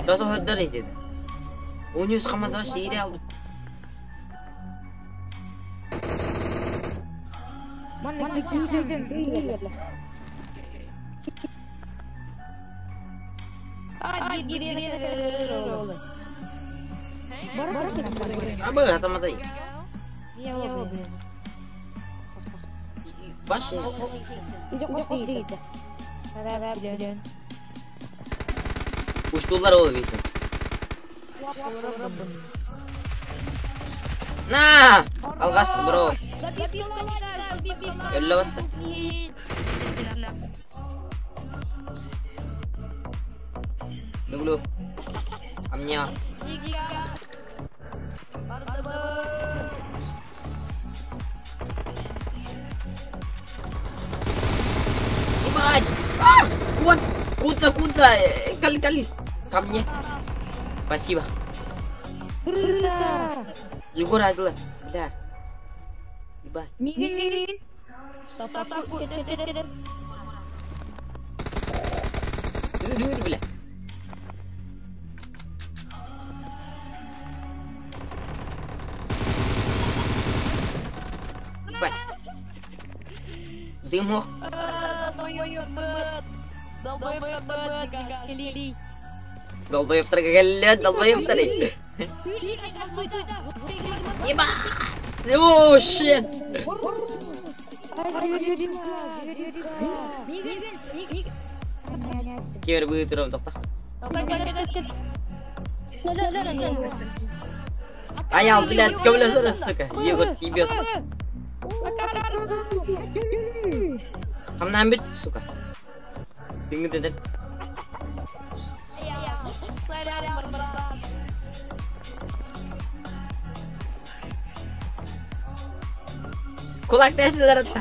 Даже hödder etedi. 13 команда шире алды. Абы, атамадай. Баш. Уштулар ол бит. На! Алгас, бро. Өллө батты. Люблю. А мне. Ебать! А! Вот! Куца, куца! Кали, кали! Ко мне! Спасибо. Егор Адла, бля. Ебать. Бля. Ебать. Дымок. Долбоебтар келет, долбоебтар. Ебать! О, щит! Кемер быытырым тоқта. Аял, блядь, көмле сука. Егор ебет. Хамнан бит, сука. Тиңгіден. Кулак тәсілер атта.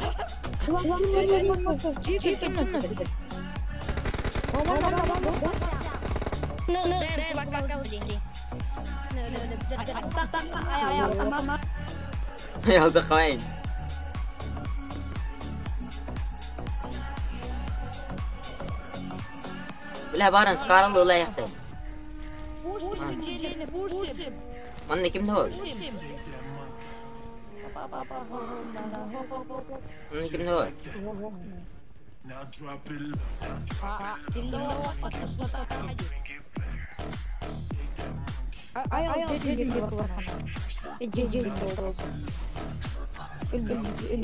Аялды қайын. Бля, барын скарыл ұла яқты. Манна кимде ол? Манна кимде ол?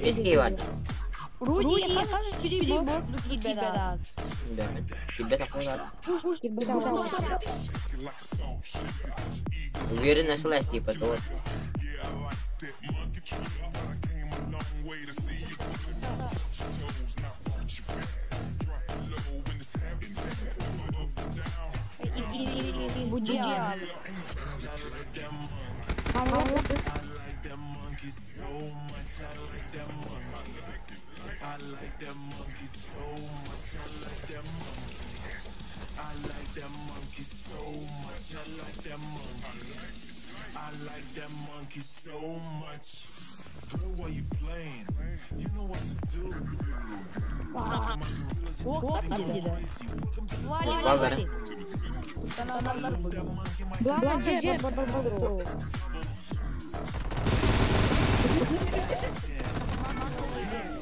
Виски бар. Уверен, нашлась типа вот.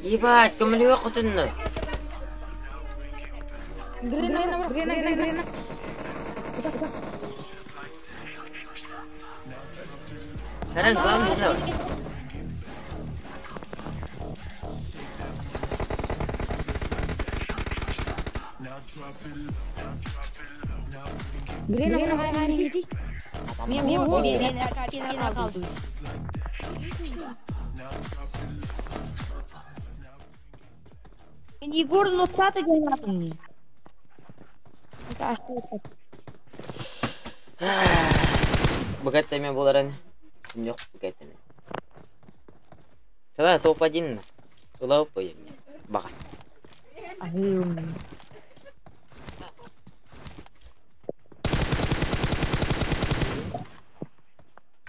Ебать, көмілігі құтынны. Харан, главный жау. Егор, ну что ты делаешь? Это что это? Богатый эмэ буоларын ньох богатый. Тогда топ-1 ылап баҕар. Аһыым.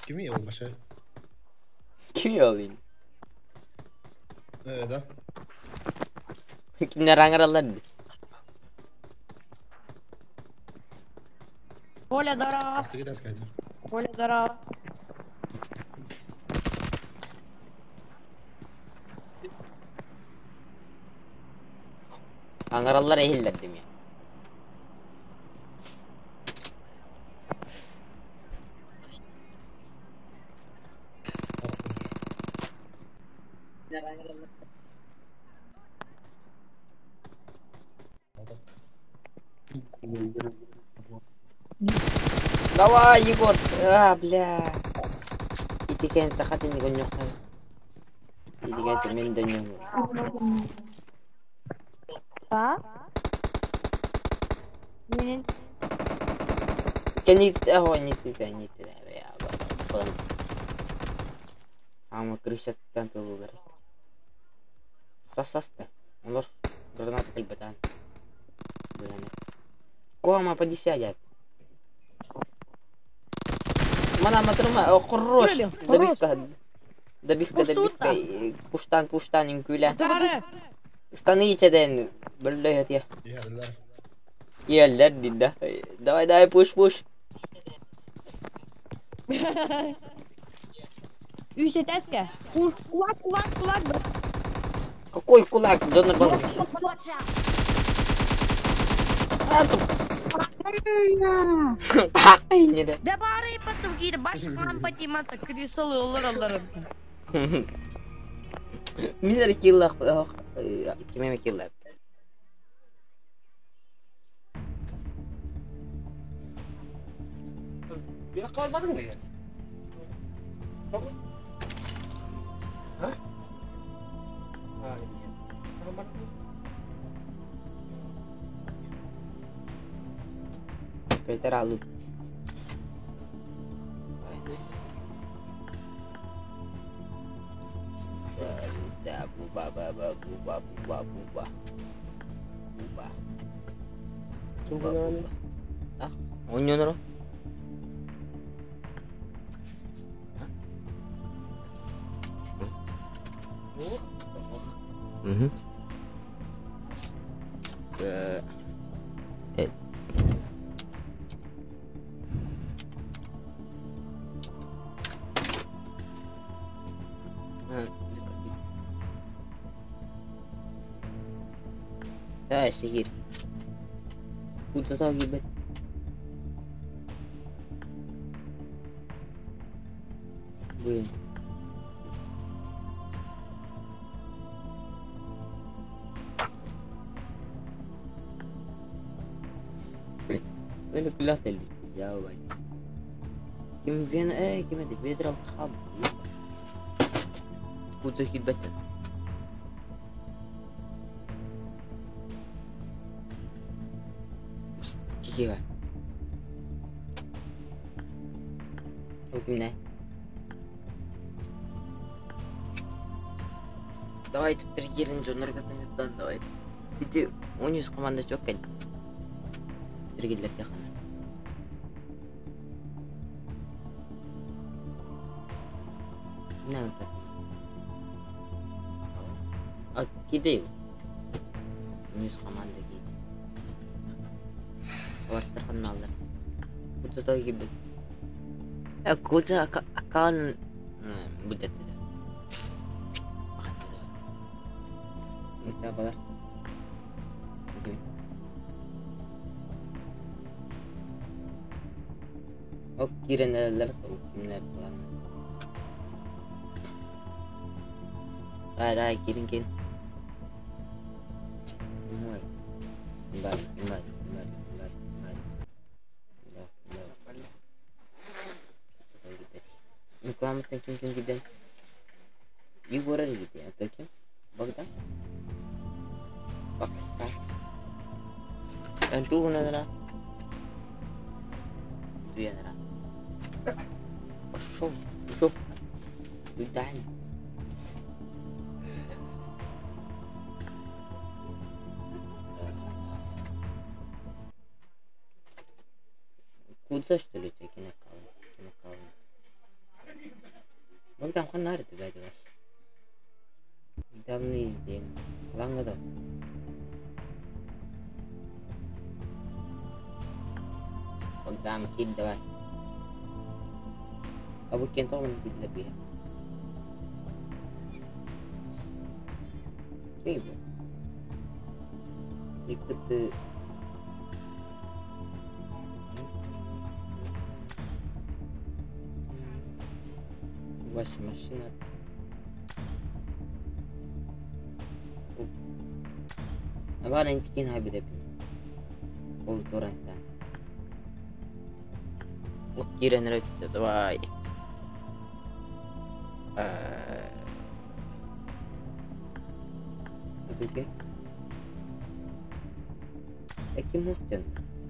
Kimi olmasa? Kimi alayım? Да. Kimler аңыралар ди. Коля, здорово. Бастыгы сказать. Коля, здорово. Аңыраллар ehiller дим я. Давай, Егор! А, бля. Итикен тахатын гоньохай. Итикен мен доньох. А? Менин Кени ахо не ты не ты я ба. Ама крышаттан тылылар. Сас-сас-та. Олар граната кэлбэтэн. Кома поди сядет. Мана матрума, о, хорош. Добивка. Добивка, добивка. Пуштан, пуштан, үҥкүүлэ. Дары. Станите ден. Бөллөй я. Иһэллэр. Иһэллэр дии Давай, давай, пуш, пуш. Үс этээскэ. Кулак, кулак, кулак. Какой кулак? Донор был. Watch out! А, туп. Ай, не да. Да бары потом кири баш хан патимата крисалы олар алар. Мин киллах. Кимеме киллах. Bir kalmadın mı ya? Ha? Ha, Terlalu. Ba ba ba bu ba bu ba bu ba. Bu ba. Kim Bu ba, bu bu ba. Ah, оонньонор. Угу. Э. А, Да, сигир. Куда ебать? Блин. وين كلها اللي جاوب كم فين ايه كم هذيك بيدر الخاب كنت بتر كيف Кимне? Давай триггерин дьоннорго давай. Ити 13 команда жоқ екен. Триггерлерге хана. Не это? А киде? 13 команда киде. Барыстар ханналар. Кутуза кибет. Куза аккаунт будет. Балар. Ок киренелер кимнер булан. Давай, давай, кирин, кирин. Мой. Бар, бар, бар, бар, бар. Да, да. Нукламыттан ким ким киден? Егор киди, а то ким? Богдан? Богдан. Эн тугунара. Туянара. Пошел, пошел. Куда? Кудза что ли кинокалын? Кинокалын. Богдан ханнары түбәді бас. Давны изден. Лаңыда. Богдан кид давай. Абу кен тоғын бидле бия. Кей бу? Икыты Ваша машина. Абара интикин хабиде Ол туранстан. Ок кирен рөттө, давай. Өтүге. Эки мухтен.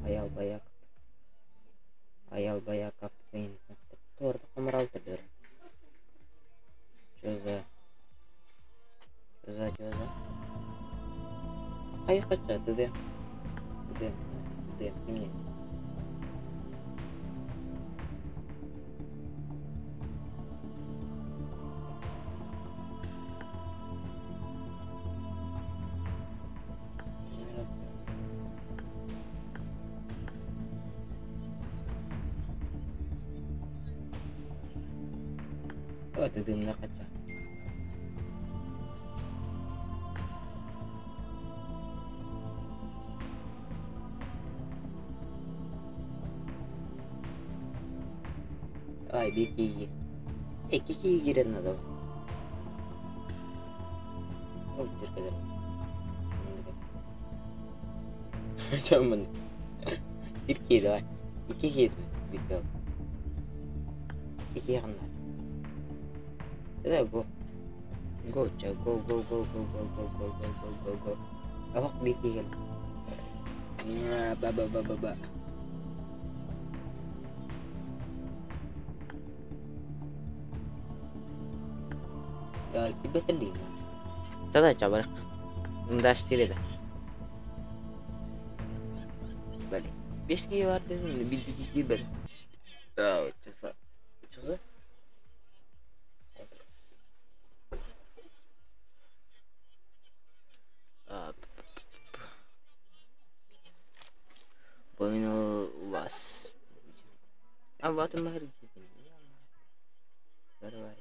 Аял баяк. Аял баяк аппейн. Торды комуралтыр. Что за... Что за, что за? Ай, хочу, ты где? Ты где? Мне. О, ты дымна хочу. Ай, беги. Эй, кики кирен надо. Ой, теркелер. Чамын. Бирки давай. Ики киет. Бикел. Кики янна. Сюда го. Го, ча, го, го, го, го, го, го, го, го, го, го, го. Ахок бики гел. Ба, ба, ба, ба, ба. Кибетелли. Задача бар. Мындаштырды. Бали. Бешке бар дедим, бир бер. Часа. Часа. Bueno, вас. А вот мы Давай.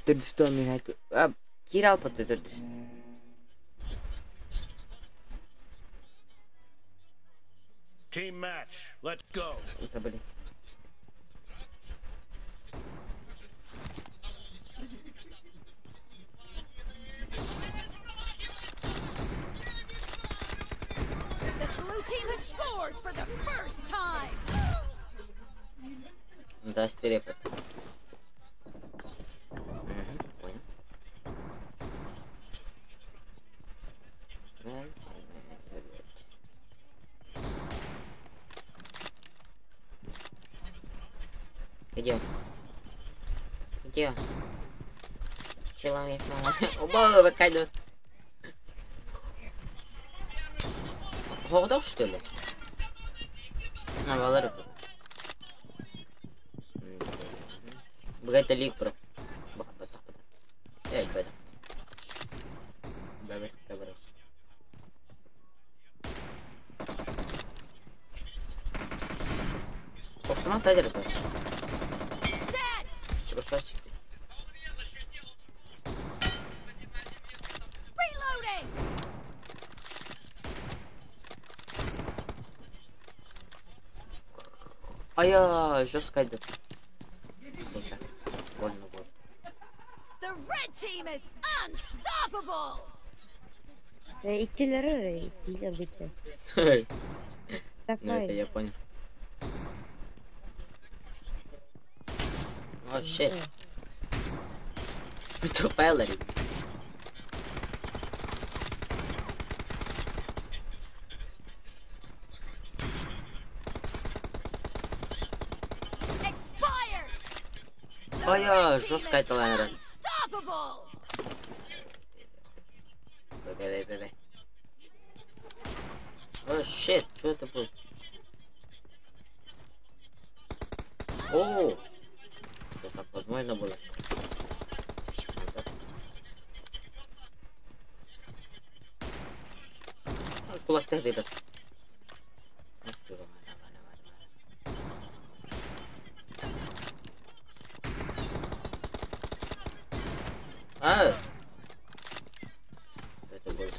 Төрдүстө мен айт. Кир алып төрдүс. Team match. Let's go. Это блин. The blue team has scored for the first time. Да, стерепет. Понял. Где? Где? Человек, мама. Оба, выкайду. Хоғдақ, что ли? А, балар. Богатый лик про. Эй, бета. Бета, бета. Автомат один. Красавчик. Reloading. А я жестко иду. Больно будет. The red team is unstoppable. Иккилер иккилер Ну это я понял. Oh shit. Тупелери. The Ой, red team жестко is это наверное. unstoppable. Б, б, б, б. О, shit, что это было? О, что так возможно было? Вот так. А, Кулак ты ребят. А! Что это было?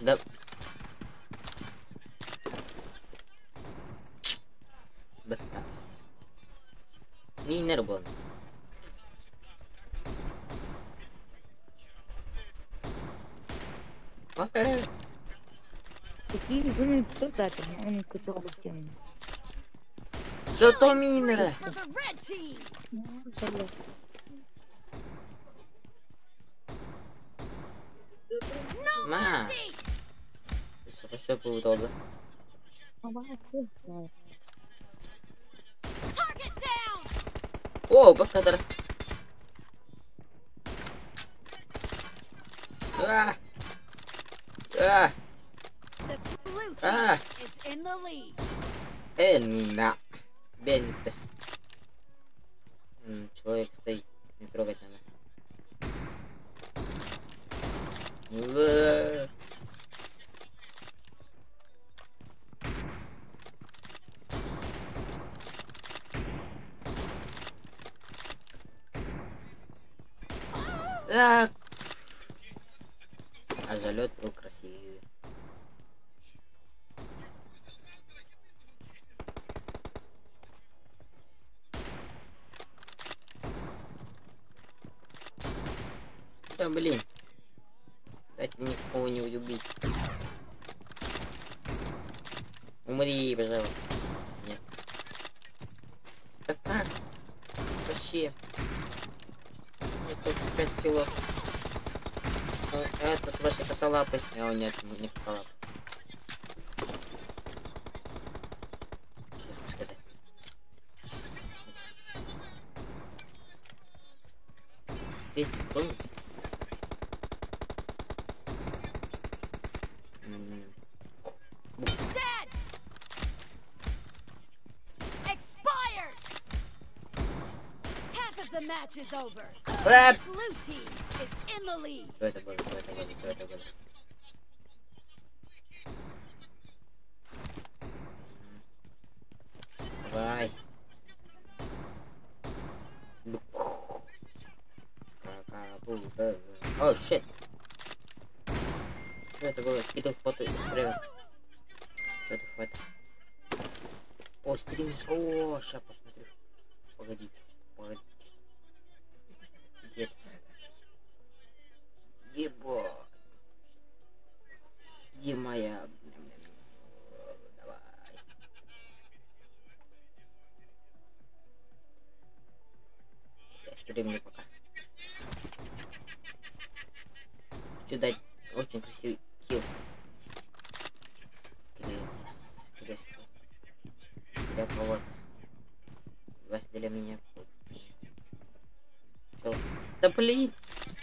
Да. Да. Не нервон. Какие были создатели? Он кутил тем. Да то минера. For the red team. No Ма. mercy. Все было Target down. О, бакатар. А! А! The blue team Ah. is in the lead. На. Бентес. Человек стоит. Не трогать надо. Уа. Так. А залет был красивый. Да блин. Дайте мне кого-нибудь убить. Умри, пожалуйста. Нет. Да как? Вообще. Мне только 5 кило. Этот вообще косолапый. О, нет, не косолапый. Пускай так. Ты понял? М, Dead. Expired. Half of the match is over. А! The blue team is in the lead. Что это было? Что это было? Что это было? Давай. О, shit. Что это было? Скидывал фото из привет. Что это фото? О, стрим. О, сейчас посмотрю. Погодите, погодите. Где это? Ебать. Где моя... Давай. Я стримлю пока. Хочу дать очень красивый килл. Кресло. Для кого-то. Вас для меня. Всё. Да блин!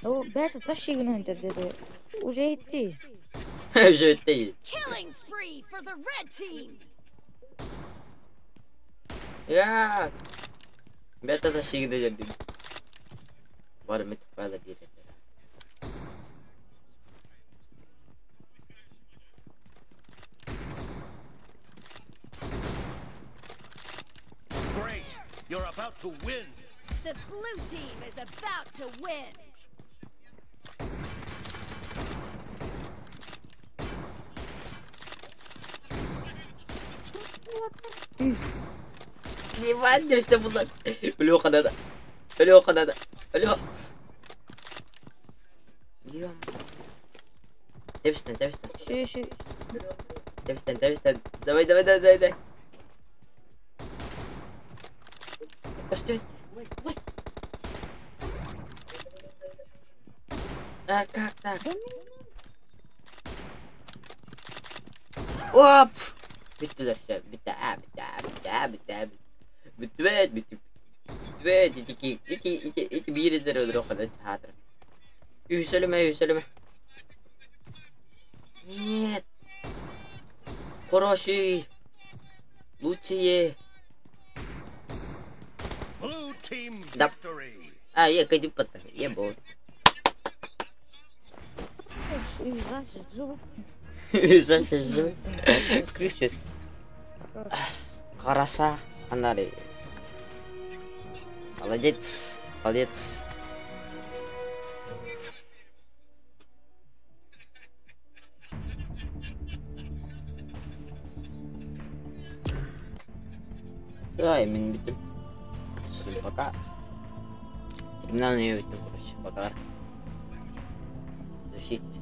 О, бета, тащи гнойте, деде. Уже идти. Уже ты. Killing spree for the red team. Я. Бета тащи гнойте. Var mı tıpayla değil. Great! You're about to win! The blue team is about to win. Ебать, işte bunlar. Ölü o kadar da. Ölü o kadar da. Ölü o. Yiyorum. Tepsiden, tepsiden. Ши, ши. Tepsiden, tepsiden. Давай, давай, давай, давай, давай. Көстүбүт. А, как так? Оп! Бүттүлэр все. Бүтэ, бүтэ, бүтэ, бүтэ, бүттүбэт, бүттү. Бүттүбэт, ити ити ити ити биирдер өлөрөх хаатыр. Үс өлүмэ, үс өлүмэ. Нет. Хороший. Лучшие. Blue team Да. victory. А, я кайду потом. Я был. Үс Кыстес. Хороша. Анари. Молодец. Молодец. Да, мен бүттүм. Всем пока. Стримнан бүттүм, короче. Пока. Защит.